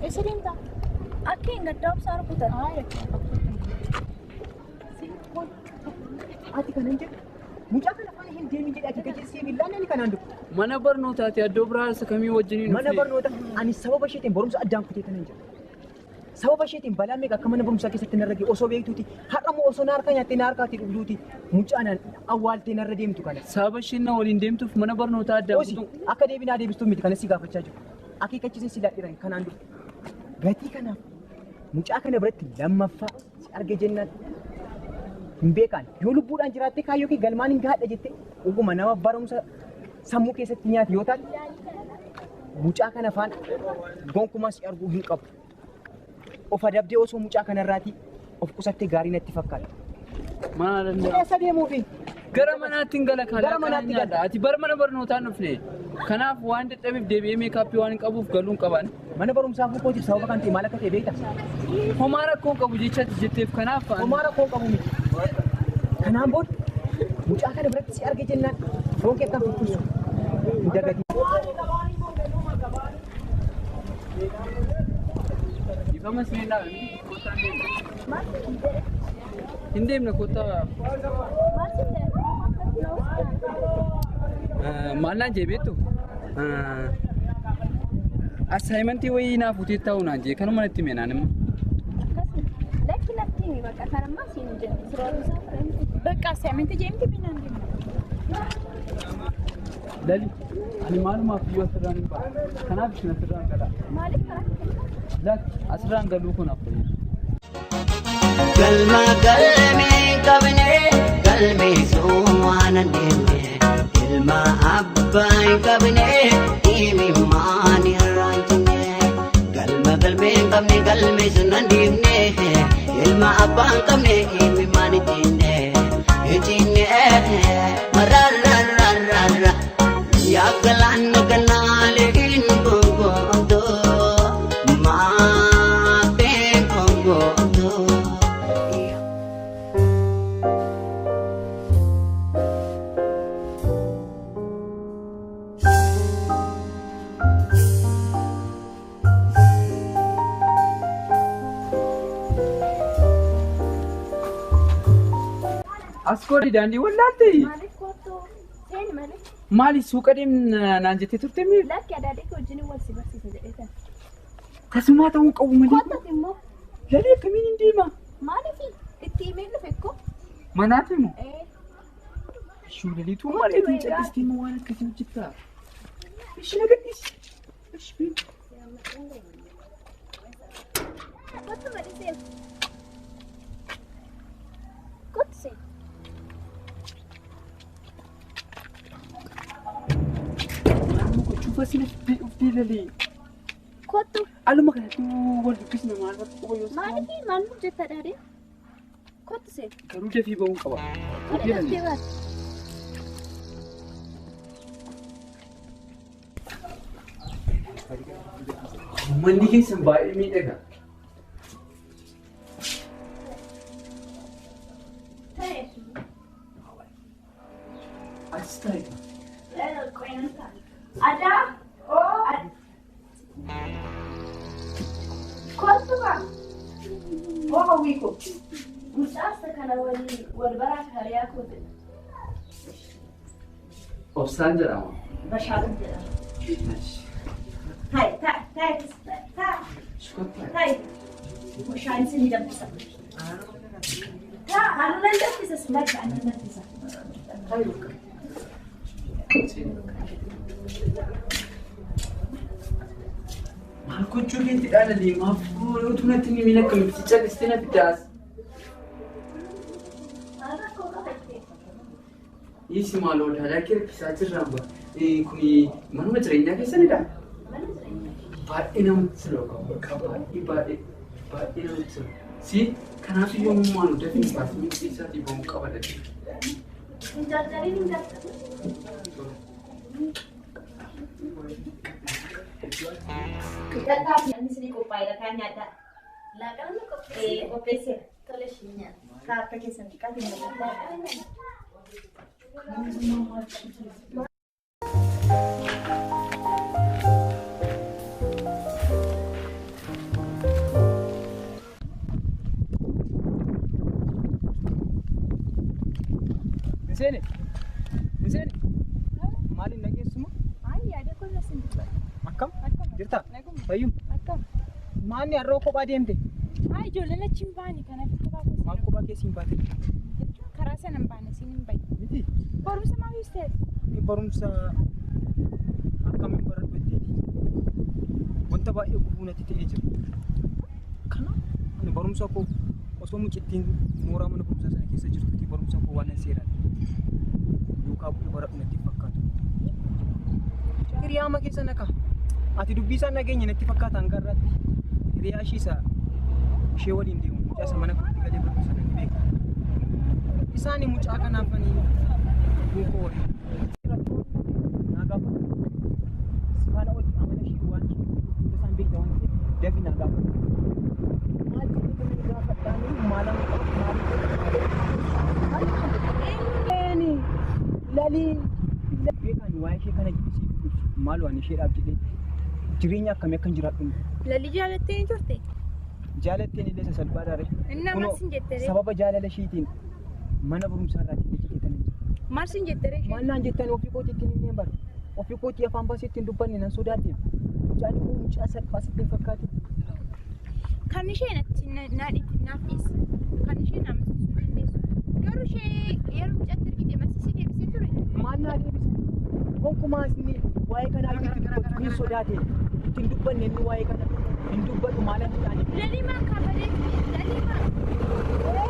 Eessa deemta? Akka hin gaddaa obsaa rukutan. Ati kanan jedhu mucaa kana faana hin deemin jedhee ati gajeessee billaan ani kanaan dubbu. Mana barnootaati iddoo biraa isa kamii wajjiniin Mana barnoota ani sababa isheetiin barumsa addaan kutee kanan jedhu. Sababa isheetiin balaa meeqa akka mana barumsaa keessatti narra ga'e osoo beektuuti har'a immoo osoo na harkaa nyaattee na harkaatii dhugduuti mucaa awwaaltee narra deemtu kana. Sababa isheen na waliin deemtuuf mana barnootaa addaan Osi kutuu. akka deebinaa deebistuu miti kanas si gaafachaa jiru. Akeekkachiisee si laadhiran kanaan dura. Gatii kanaaf mucaa kana biratti lammaffaa si arge jennaan hin beekan yoo lubbuudhaan jiraatte kaayyoo kee galmaan hin gaadha jettee dhuguma nama barumsa sammuu keessatti nyaate yoo taate mucaa kana faana gonkumaa si arguu hin qabu. Of adabdee osoo mucaa kanarraatii of qusattee gaarii natti fakkaata. Maal danda'a? Eessa deemuufi? Gara manaatti hin gala Gara kalaa manaatti nyaadha. gala. Ati bara mana barnootaa hin dhufne. Kanaaf waan dadhabeef deebi'ee meekaappii waan hin qabuuf galuu hin qaban. Mana barumsaa fuukootiif sababa kan ta'e maal akka ta'e beektaa? Homaa rakkoo hin qabu jecha ati jetteef kanaaf Homaa rakkoo hin qabu miti. Kanaan booda mucaa kana biratti si arge jennaan foon kee akka fuffisu hin dagatiin. Ifama isin dhaabe miti kottaa hin deemne. Hin deemne kottaa. Maal naan jee beektu? Assaayimentii wayii naaf fuutee taa'u naan jee kanuma natti hime naan immoo. Lakki natti himi bakka kanammaa siin hin jenne. Siroon isaa fudhanii. Bakka assignmentii jeemti binaan deemna. Lali ani maalumaaf iyyuu asirraan hin ba'a. Kanaaf isin asirraan galaa. Maaliif karaa kana? Lakki asirraan galuu kun hafa. Galma galmee hin qabne galmeessuu waan hin deemne ilma abbaa hin qabne dhimimmaan irraa hin cinne galma galmee hin qabne galmeessuu hin deemne ilma abbaa hin qabne dhimimmaan hin cinne hin cinne marararararara yaa galaana ganaalee hin gongoomtoo maafee gongoomtoo. As koodi daandii wallaalte. Maaliif kottu? Seeni malee. Maali suuqa deemna naan jettee turte mi? Lakki adaadee kee wajjin wal si barsiisa jedhee tan. Tasumaa ta'uu hin qabu malee. Kottu immoo Lalee akkamiin hin deema? maaliif itti himee dhufe koo? Manaati moo? Ee. Shuulaliituu maaliitiin callistii moo waan akkasii hojjettaa? Ishi na gadhiisi. Ishi beeku. Kottu malee seeni. Kottu seeni. Amma gochuufa sin uffee lalee. Kottu Aluma kanatti wal dubbisna maal bakka quba yoo maaliif maal nuuf jetta adaadee? Kottu seeni. Garuu dafii ba'uun qaba. Tole daftee baate. Manni keessan baay'ee miidhaga. As taa'e. Adaa. Kottu baa. Moo hawwii koo? Mucaasa kana wal baraa hariyaa kooti. Obsaan jedhama. Bashaaluun jedhama. Taa'i taa'i taa'i taa'i taa'i. Bishaan isin danfisa. Taa anu nan danfisa si laga anu nan danfisa. Maal gochuu keetti dhaala deemaaf utuu natti ni miila akkamitti callistee na fiddaas. Dhiisi maaloo daadaa kee rakkisaa jirraan ba. Kuni manuma jireenyaa keessanidha. Baay'ee namatti tola bakka baay'ee baay'ee baay'ee namatti tola. Si kanaaf yoomummaa nu dafee baasii miidhagsiisaatii ba'uu qaba dafee. Hin jarjariin hin jarjarin. Dhadhaa fi annis ni qophaa'eera kaan nyaadhaa. Laaqana ni qopheessite. Qopheesseera. Tole ishii nyaata. Kaa akka keessan xiqqaa ta'e Laaqana nyaata. Miseene! Miseene! Maaliin dhageessuma? Ay yaada koo sin dubbata. Akkam? Jirta? Fayyum? Akkam? Maanni har'oo kophaa deemte? Ay ijoolleen achi hin baane kanaaf kophaa koo Maal kophaa keessi hin baate? jechuun karaa sana hin baane siin hin bahe. Miti? Barumsa maal ibseeti? Barumsa akkamiin baradhu jetteeti? Wanta baay'ee gufuu natti ta'ee jira. Kanaaf ani barumsa koo osoo mucittiin mooraa mana barumsaa sana keessa jirtuuti barumsa koo waan seeraan duukaa bu'ee baradhu natti fakkaatu. Hiriyaama keessa naqa. Ati dubbii isaan nageenya natti fakkaata hanga irraatti. Hiriyaa ishii isa ishee waliin deemu mucaa isa mana kootti galee barumsa sana ni beeku. Isaan mucaa kanaaf ani lubbuun koo waliin. Naa gaafadhu. Si faana waliin amala ishee waan ishee hunda isaan beekta waan ta'eef dafi naa gaafadhu. Maal jedhee kan gaafadhaanii maalan qaba maali lalii beekaan waa'ee ishee kana siif ibsu maal waan isheedhaaf jedhee jireenya akkamii akkan jiraadhu Lalii jaalattee ni turte? jaalatteen illee sasalphaadha ree. Inni Kunoo, maal sin jette ree? Sababa jaalala isheetiin mana barumsaa irraa itti tan jira. Maal sin jette ree? Maal naan jettan ofii kootii ittiin hin bara. Ofii kootii afaan baasee ittiin dubbanne nan sodaadhe. Mucaan immoo mucaa salphaa sitti hin fakkaatin. Kan ishee natti naaf dhiisa. Kan ishee na amansiisuu dandeessu. Garuu ishee yeroo mucaatti ergite marsisii deebisee ture. Maal naa deebisa? Gonkumaa inni waa'ee kanaa itti dubbatu hin sodaate. Ittiin dubbanne inni waa'ee kana hin dubbatu maalatti ta'ani. Lalii maa kaafalee? Lalii maa?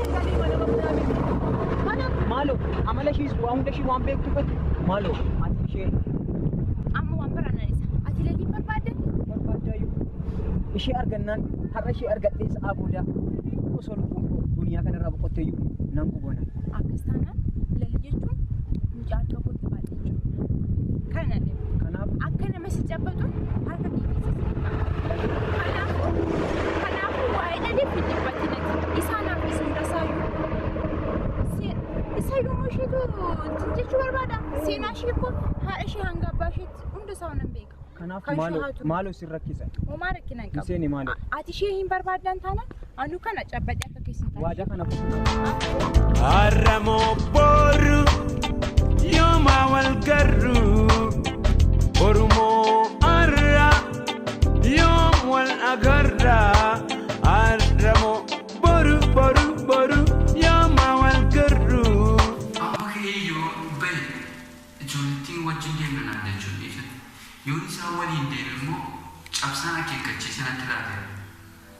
Maaloo amala ishees waa hunda ishee waan beektuufatti maaloo ati ishee Amma waan biraan na dhiisa. Ati lalii barbaadde? barbaaddaayyuu ishee argannaan har'a ishee argadhee sa'aa booda osoo lubbuun koo duniyaa kanarraa boqotteeyyuu nan gubona. Akkas taanaan lalii jechuun mucaa harka kootti baadhee jechuudha. Kana deemu. Kanaaf Akka nama si cabbatu harka kee keessa si qaba. Kanaafuu waa'ee laliif hin dhiphatin ati. Isaanaaf isin tasaayyuu. Isayyuu immoo isheetu ittiin jechuu barbaada. Seenaa ishee koo haadha ishee hanga abbaa isheetti hunda isaa nan beeka. kanaaf Kan ishee maaloo haa turu. maaloo sin rakkisa. Homaa rakkina hin qabu. Miseeni maaloo Ati ishee hin barbaaddan taanaan anu kana cabbadhee akka keessan taane. waadaa kana Harramoo boru yooma wal garru borumoo har'a yoom wal agarra harramoo boru boru boru yooma wal garru. Amma ka'ee yoo bahe ijoollettiin wajjin deemna naan jechuun dhiifate. Yoon isaan waliin deeme immoo cabsaan akeekkachiisa natti laateera.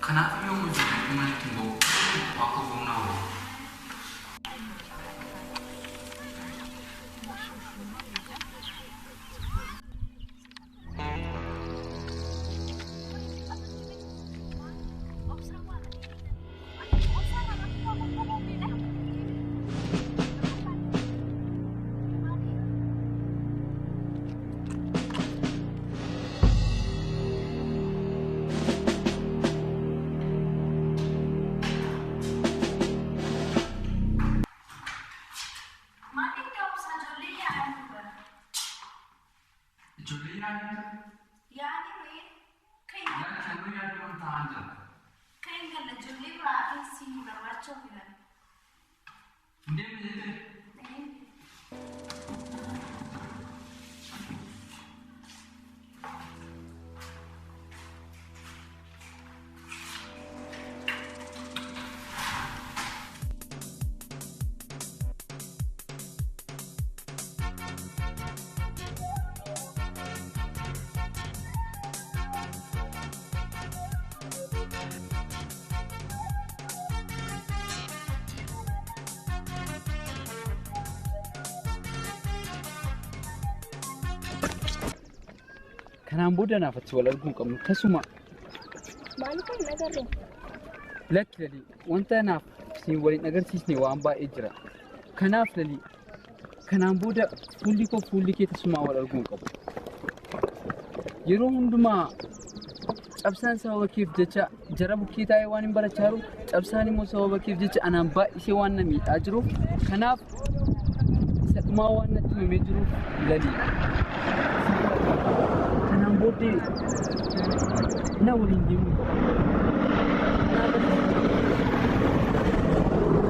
Kanaaf yoo ijoollettiin manatti hin ba'u waaqa goonaa waliin. Maaliif ta'umsaa ijoollee yaa'anii bara? Ijoollee yaadatu Yaa'anii wayii kan yaadatu yaadatu ta'an jira. kan hin gala ijoollee biraa fi si barbaachuu filan. Deema jettee. Kanaan booda naaf achi wal arguu hin qabnu tasuma. Maaliif hin agarre? Lakki Lalii, wanta naaf siin waliin agarsiisne waan baay'ee jira. Kanaaf Lalii, kanaan booda fuulli koo fuulli kee tasumaa wal arguu hin qabu. Yeroo hundumaa cabsaan sababa keef jecha jara bukkee taa'ee waan hin barachaa jiru, cabsaan immoo sababa keef jecha anaan baay'isee waan na miidhaa jiruuf, kanaaf isa dhumaa waan natti himamee jiruuf Lalii. Kanaan booddee na waliin deemuu qaba.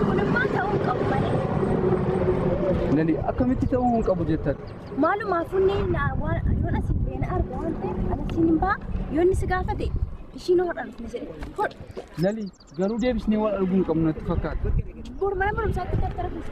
Kunimmaa ta'uu hin qabu malee. Lalii akkamitti ta'uu hin qabu jettan? Maalumaafuu inni yoon asii bahee na arga waan ta'eef ana siin hin ba'a yoo inni si gaafate ishiin hodha dhufne jedhe hodha. Lalii garuu deebisnee wal arguu hin qabnu natti fakkaata. Bor mana barumsaatti daftara kuusu.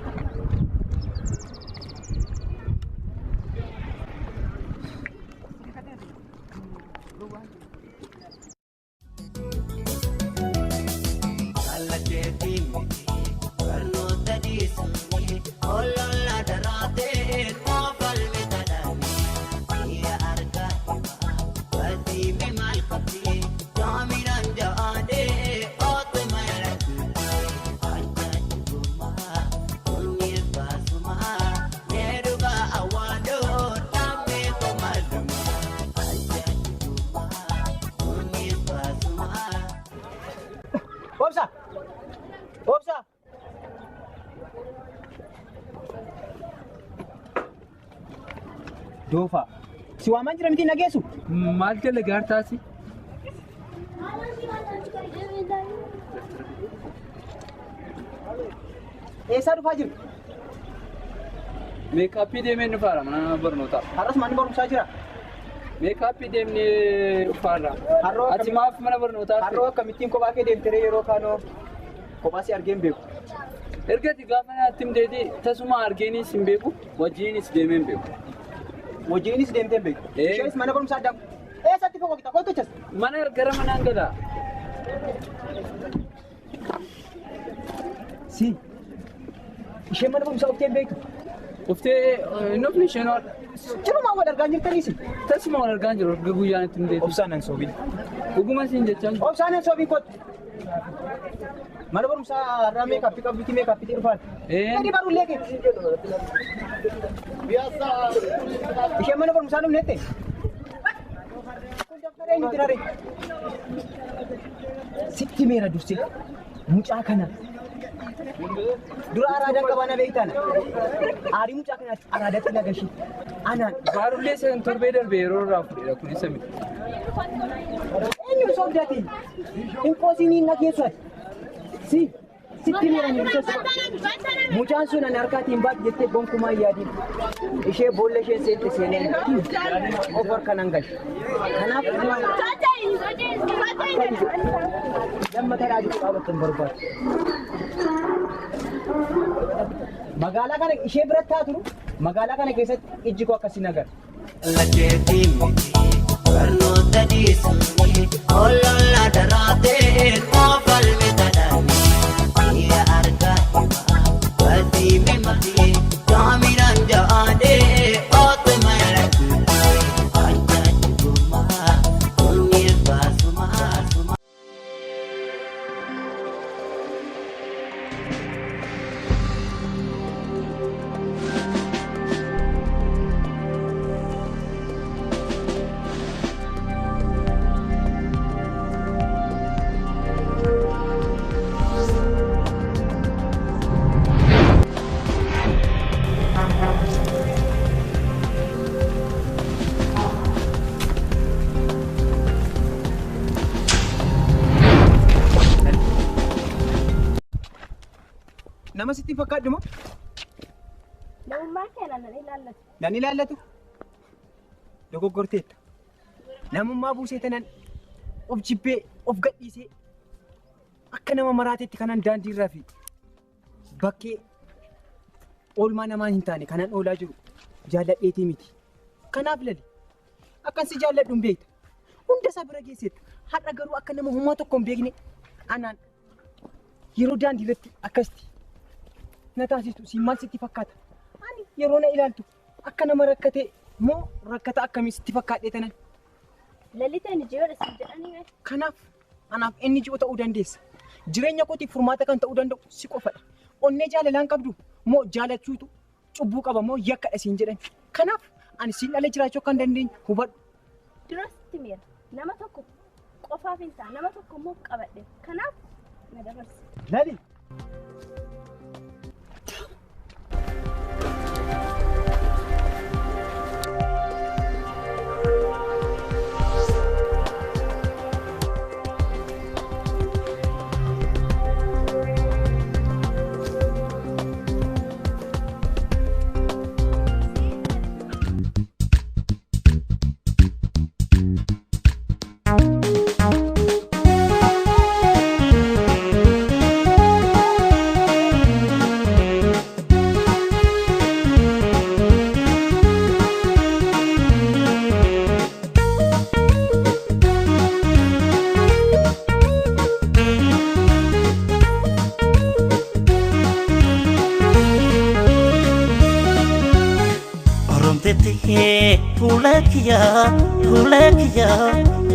Obsa! Obsa! Doofa. Si waamaan jira miti nageessu? Maal dalagaa taasi? Eessaa dhufaa jirtu? Meekaappii deemee dhufaara mana barnootaa. Har'as manni barumsaa jira? Meekaappii deemnee dhufaarra. Ati maaf mana barnootaa? Har'oo akkamittiin kophaa kee deemtee yeroo kaanoo kophaa si argee hin beeku. Erga ati gaafa natti himteeti tasuma argeenis hin beeku wajjiinis deemee hin beeku. Wajjiinis deemtee hin beeku. Isheenis mana barumsaa addaan eessatti foqoqita kootu achas? Mana gara manaan gala. Si isheen mana barumsaa uftee hin beektu. Uftee hin ufne isheen hodha. Jirumaan wal argaa jirtaniis. Tasuma wal argaa jiru erga guyyaan itti himteeti. Obsaan nan soobiin. Dhuguma siin jechaan. Obsaan nan soobiin kootu. Mana barumsaa har'aa meekaappii qabduti meekaappii dhufaan. Gadi barullee kee. Isheen mana barumsaa dhufnette. Kun daftara eenyutti raree? Sitti meera dursee mucaa kana. Dura araadaan qabaa na beektaana. Aarii mucaa kanaatti araadatti na gashee. Anaan. Baarullee san torbee darbe yeroo irraa fudheera kun isa miti. Eenyu soobdaatiin? Hin qoosiin na geessu ati. Si sitti meera ni dursas. Mucaan sun ani harkaatiin baatu jettee gonkumaa hin yaadin. Ishee boolla isheen seente seenee of harka nan galche. Kanaaf lamma taraa jiru qabachuun hin barbaadu. Magaalaa kana ishee biratti haa turu. Magaalaa kana keessatti ijji koo akkasii nagar. Barnoota dhiisuun olola daraatee koofalme tadhaani. Dhiira argaa himaa badii malee jaaminaan ja'aadee ootu mala kuulee. Ajaa'ibumaa kunneen baasumaa. Nama sitti fakkaadhu moo? Namummaa kee nan ilaallatu. Nan ilaallatu? Dogoggorteetta. Namummaa buusee tanan of jibbee of gadhiisee akka nama maraateetti kanan daandiirraa fi bakkee oolmaa namaa hin taane kanan oolaa jiru jaalladheetii miti. Kanaaf lali akkan si jaalladhu hin beekta. Hunda isaa bira geesseetta. Har'a garuu akka nama homaa tokko hin beekne anaan yeroo daandii irratti akkasitti na taasistu siin maal sitti fakkaata? Ani yeroo na ilaaltu akka nama rakkatee moo rakkata akkamii sitti fakkaadhee tanan? Lalitaan ijoodha siin jedhanii. Kanaaf anaaf inni ji'o ta'uu dandeessa. Jireenya kootiif furmaata kan ta'uu danda'u si qofadha. Onnee jaalalaan qabdu moo jaalachuutu cubbuu qaba moo yakkadha siin jedhan. Kanaaf ani siin dhala jiraachuu akka hin dandeenye hubadhu. Duras sitti miira. Nama tokko qofaaf hin ta'a. Nama tokko immoo qabadhe. Kanaaf na dabarsi. Lali!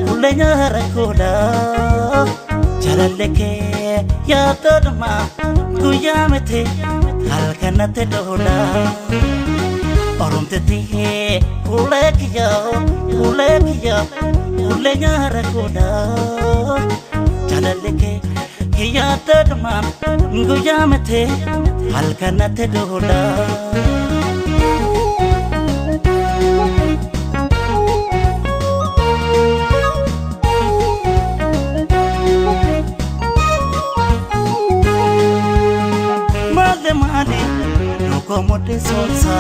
Fuula nyaara koola jaalallee yaaddoodhuma guyyaa miti halkanatti doola. Oromtetti fuula kiyya fuula kiyya fuula nyaara koola jaalallee yaaddoodhuma guyyaa miti halkanatti doola. Komode solsa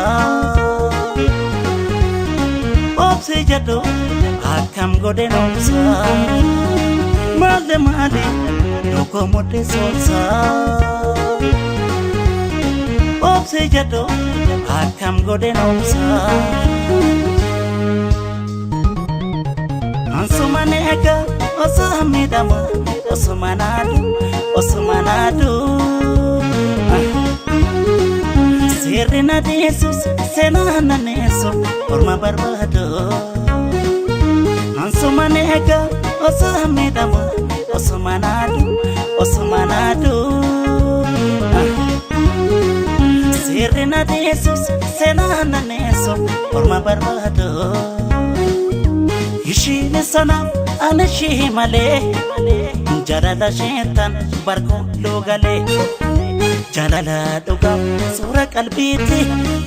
obse jado akam gode nomsa male male dokomode solsa obse jado akam gode nomsa ansumanega osamidama osumanadu osumanadu Seerri na deessus seenaa na neessu orma barbaadu. Ansuma neega osoo miidhamu osuma naadu osuma naadu. Seerri na deessus seenaa na neessu orma barbaadu. Ishiin sanaaf ani ishii malee jaalala isheetan barkoo loogalee. Jaalala dhugaa suura qalbiiti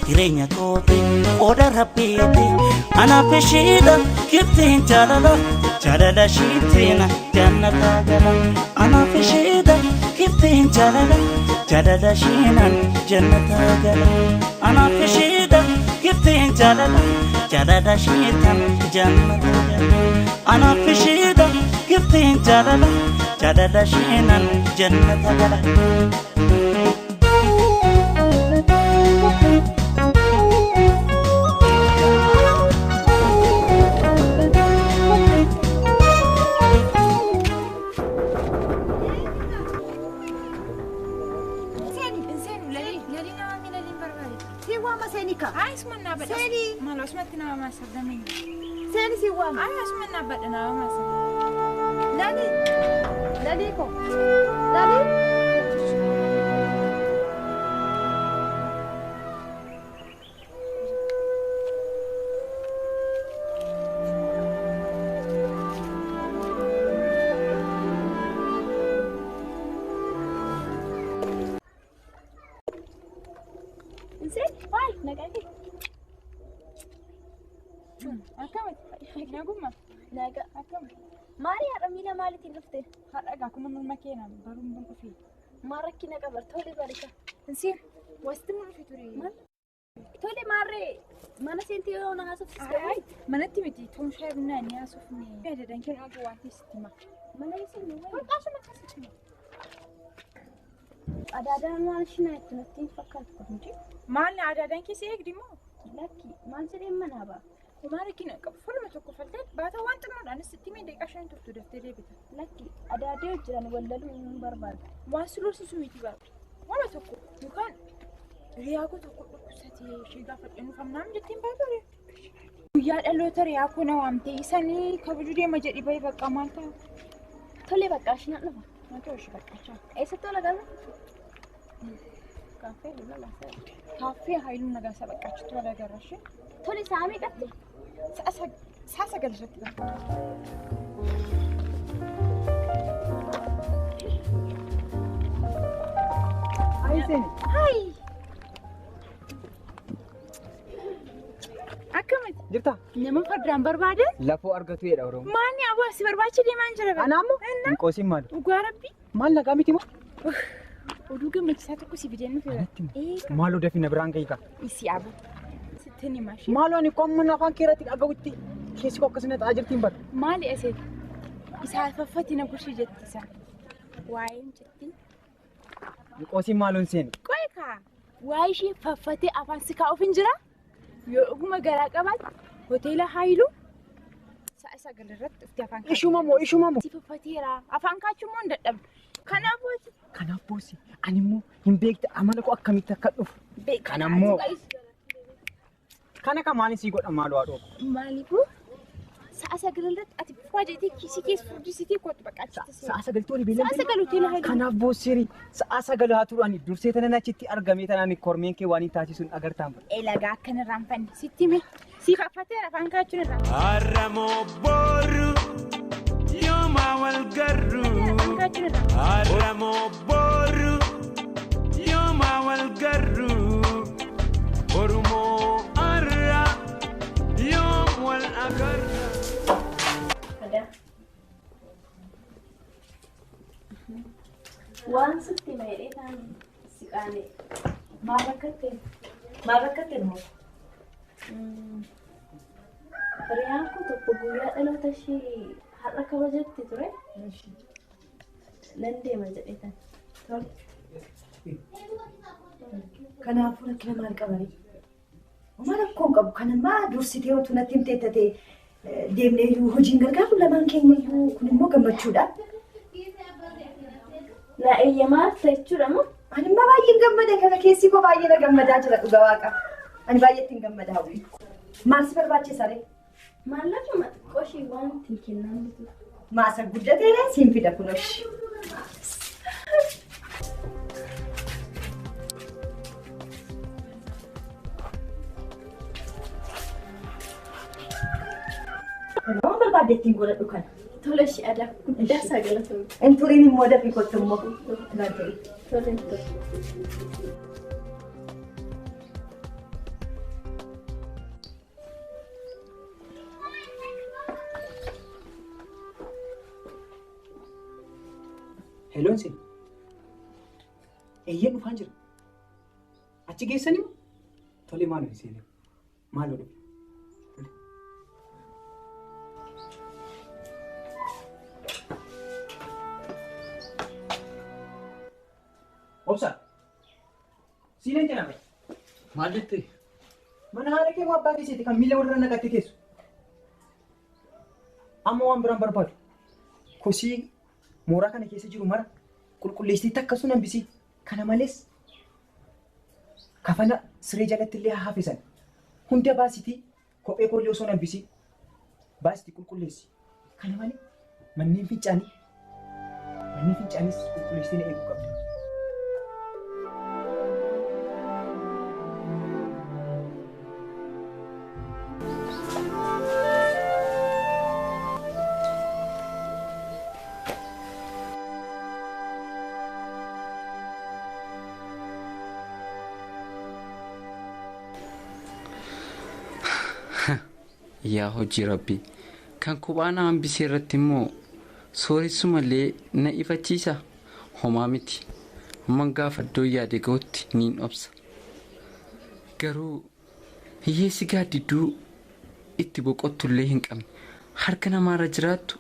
jireenya kooti qooda rabbiiti anaaf ishiidha giftiin jaalala jaalala ishiitiin jannataa gala anaaf ishiidha giftiin jaalala jaalala ishiinan jannataa gala anaaf ishiidha giftiin jaalala jaalala ishiitan jannataa gala anaaf ishiidha giftiin jaalala jaalala ishiinan jannataa gala. Seeni si waama. Ay asuma naabbadha naa waama. Lali. Lali ko. Lali. Inseen waay nagaa kee. Naguma. Nagaa. Akkam. Maali har'a miila maaliitiin dhufte? Har'a egaa akkuma morma keenan baruun bun dhufe. Maal rakkina qaba? Tole barika. Insiin wasitti mul'ifii ture. Maal? Tole maarree mana seentii yoo na haasofsiiste. Ay, manatti miti toon shaayii bunnaa inni haasofne. Adaadaan kee dhugaa waan ta'e sitti hima. Mana isin nu wayi. Barqaasuma akkasitti hima. Adaadaan waan ishiin itti natti hin fakkaatu kun hundi. Maal adaadaan kee si eegdi moo? Lakki maal jedheen manaa ba'a? Homaa rakkina qabu. Fuluma tokko faltee baata waan xinnoodhaanis sitti himee daqiiqaa 5 turtu daftee deebita. Lakki adaadee jiran wallaluu hin barbaadu. Waan si lolsisu miti bara. Waan tokko yookaan riyaa koo tokko dhukkubsatee ishee gaafadhe nuuf amnaam jetteen baatu ree. Guyyaa dhaloota riyaa koo na waamtee isanii kabajuu deema jedhi bahi bakka maal ta'a? Tole bakka ashinaan dhufa. Maal ta'u ishee bakka chaa? Eessatti wal agarra? Kaaffee Haayiluu Nagaasaa. Kaaffee Haayiluu Nagaasaa bakka achitti wal agarra ishee. Tole sa'a meeqatti? Sa'a 9 irratti bakka. Ayi seeni. Hayi! Akkamiti? Jirtaa? Nama fardaan barbaade? Lafoo argatu jedha Oromoo. Maanni aboo si barbaacha deemaan jira bara. Anaa immoo? Hin qoosiin maali? Dhugaa rabbi. Maal nagaa miti moo? Oduu gammachiisaa tokko si fideen dhufeera. Anatti moo? Maaloo dafii na biraan gahi kaa. Isi aboo. Sittin hima ishee. Maaloo ani qoomman afaan kee irratti dhaga'utti keessi koo akkasuma ta'aa jirtiin bara. Maali aseet? Isaa faffati na gushii jetti isaa. Waa'een jetti. Hin qoosiin maaloon seeni. Qoy kaa. Waa'ee ishee faffatee afaan si kaa'uuf hin jiraa? Yoo dhuguma garaa qabaatte hoteela Haayiluu sa'a 9 irratti dhuftee afaan kaachuu. Ishuma moo ishuma moo? Si faffateera. Afaan kaachuu immoo hin dadhabdu. Kanaaf boossi. Kanaaf boossi ani immoo hin beekta amala koo akkamitti akka dhufu. Kana immoo kana kan maaliin sii godha maaloo haadhoo koo. Maaliifuu sa'a 9 irratti ati bifaa jettee kiisii keessa furdisiitee kootu bakka achitti seena. Sa'a 9 tooni beellan. Sa'a 9 hoteela Haayiluu. Kanaaf boossiri sa'a 9 haa turu ani dursee tanan achitti argamee tanaan kormeen kee waan hin taasisuun agartaan bara. Elagaa akkan irraanfanne sitti hime. Si faffateera afaan kaachuun irraa. Harramoo boru yooma wal garru. Afaan kaachuun irraa. Harramoo boru yooma wal garru. Borumoo har'a yoom wal agarra. Adaa. Waan sitti hima jedhee taan si qaane. Maal rakkatte? Maal rakkatte immoo? Hiriyaan koo tokko guyyaa dhaloota ishee har'a kabajatti ture. Nan deema jedhee tan. Tole. Kanaafuu rakkina maal qabani? Homaa rakkoo hin qabu. Kana maa dursitee utuu natti himtee tatee deemnee iyyuu hojiin gargaaru lamaan keenya iyyuu kun immoo gammachuudha. Na eeyyamaa jechuudha moo? Ani immoo baay'een gammada kana keessi koo baay'ee na gammadaa jira dhuga waaqa. Ani baay'eetti hin gammada hawwi. Maal si barbaachisa ree? Maallaquma xiqqoo ishee waan ittiin kennaan bitu. Maasa guddateera siin fida kunosh. Waan barbaadde ittiin godhadhu kana. Tole ishee adaa guddaa isaa galatoomte. Hin turiin immoo dafii kottu immoo. Naan turi. Tole tole. Heloon sin. Eeyyee dhufaan jira. Achi geessanii moo? Tole maaloo hin seenee. Maaloo dhufi. Tole. Obsa. Siineen jedhama. Maal jettee? Mana haadha kee moo abbaa keessiiti kan miila walirra naqattee teessu? Amma waan biraan barbaadu. Kosii mooraa kana keessa jiru mara qulqulleessitee takka sun hambisii. Kana malees kafana siree jalatti illee haa hafisan. Hunda baasitii kophee koollee osoo hambisii baasitii qulqulleessi. Kana malee manneen fincaanis qulqulleessitee na eeguu qabda. Yaa hojii rabbii kan kophaa na hambisee irratti immoo sooressumallee na ifachiisa homaa miti Hamman gaafa iddoo yaade ga'utti niin obsa. Garuu hiyyeessi gaaddidduu itti boqottullee hin qabne harka namaarra jiraattu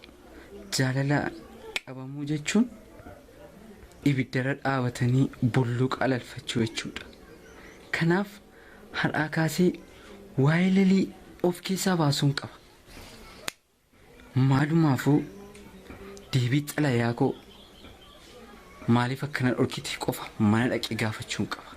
jaalala qabamuu jechuun ibiddarra dhaabatanii bulluqa alalfachuu jechuudha. Kanaaf har'aa kaasee waa'ee lalii of keessaa baasuun qaba. Maalumaafuu deebii xalayaa koo maaliif akkana dhorkite qofa mana dhaqee gaafachuun qaba.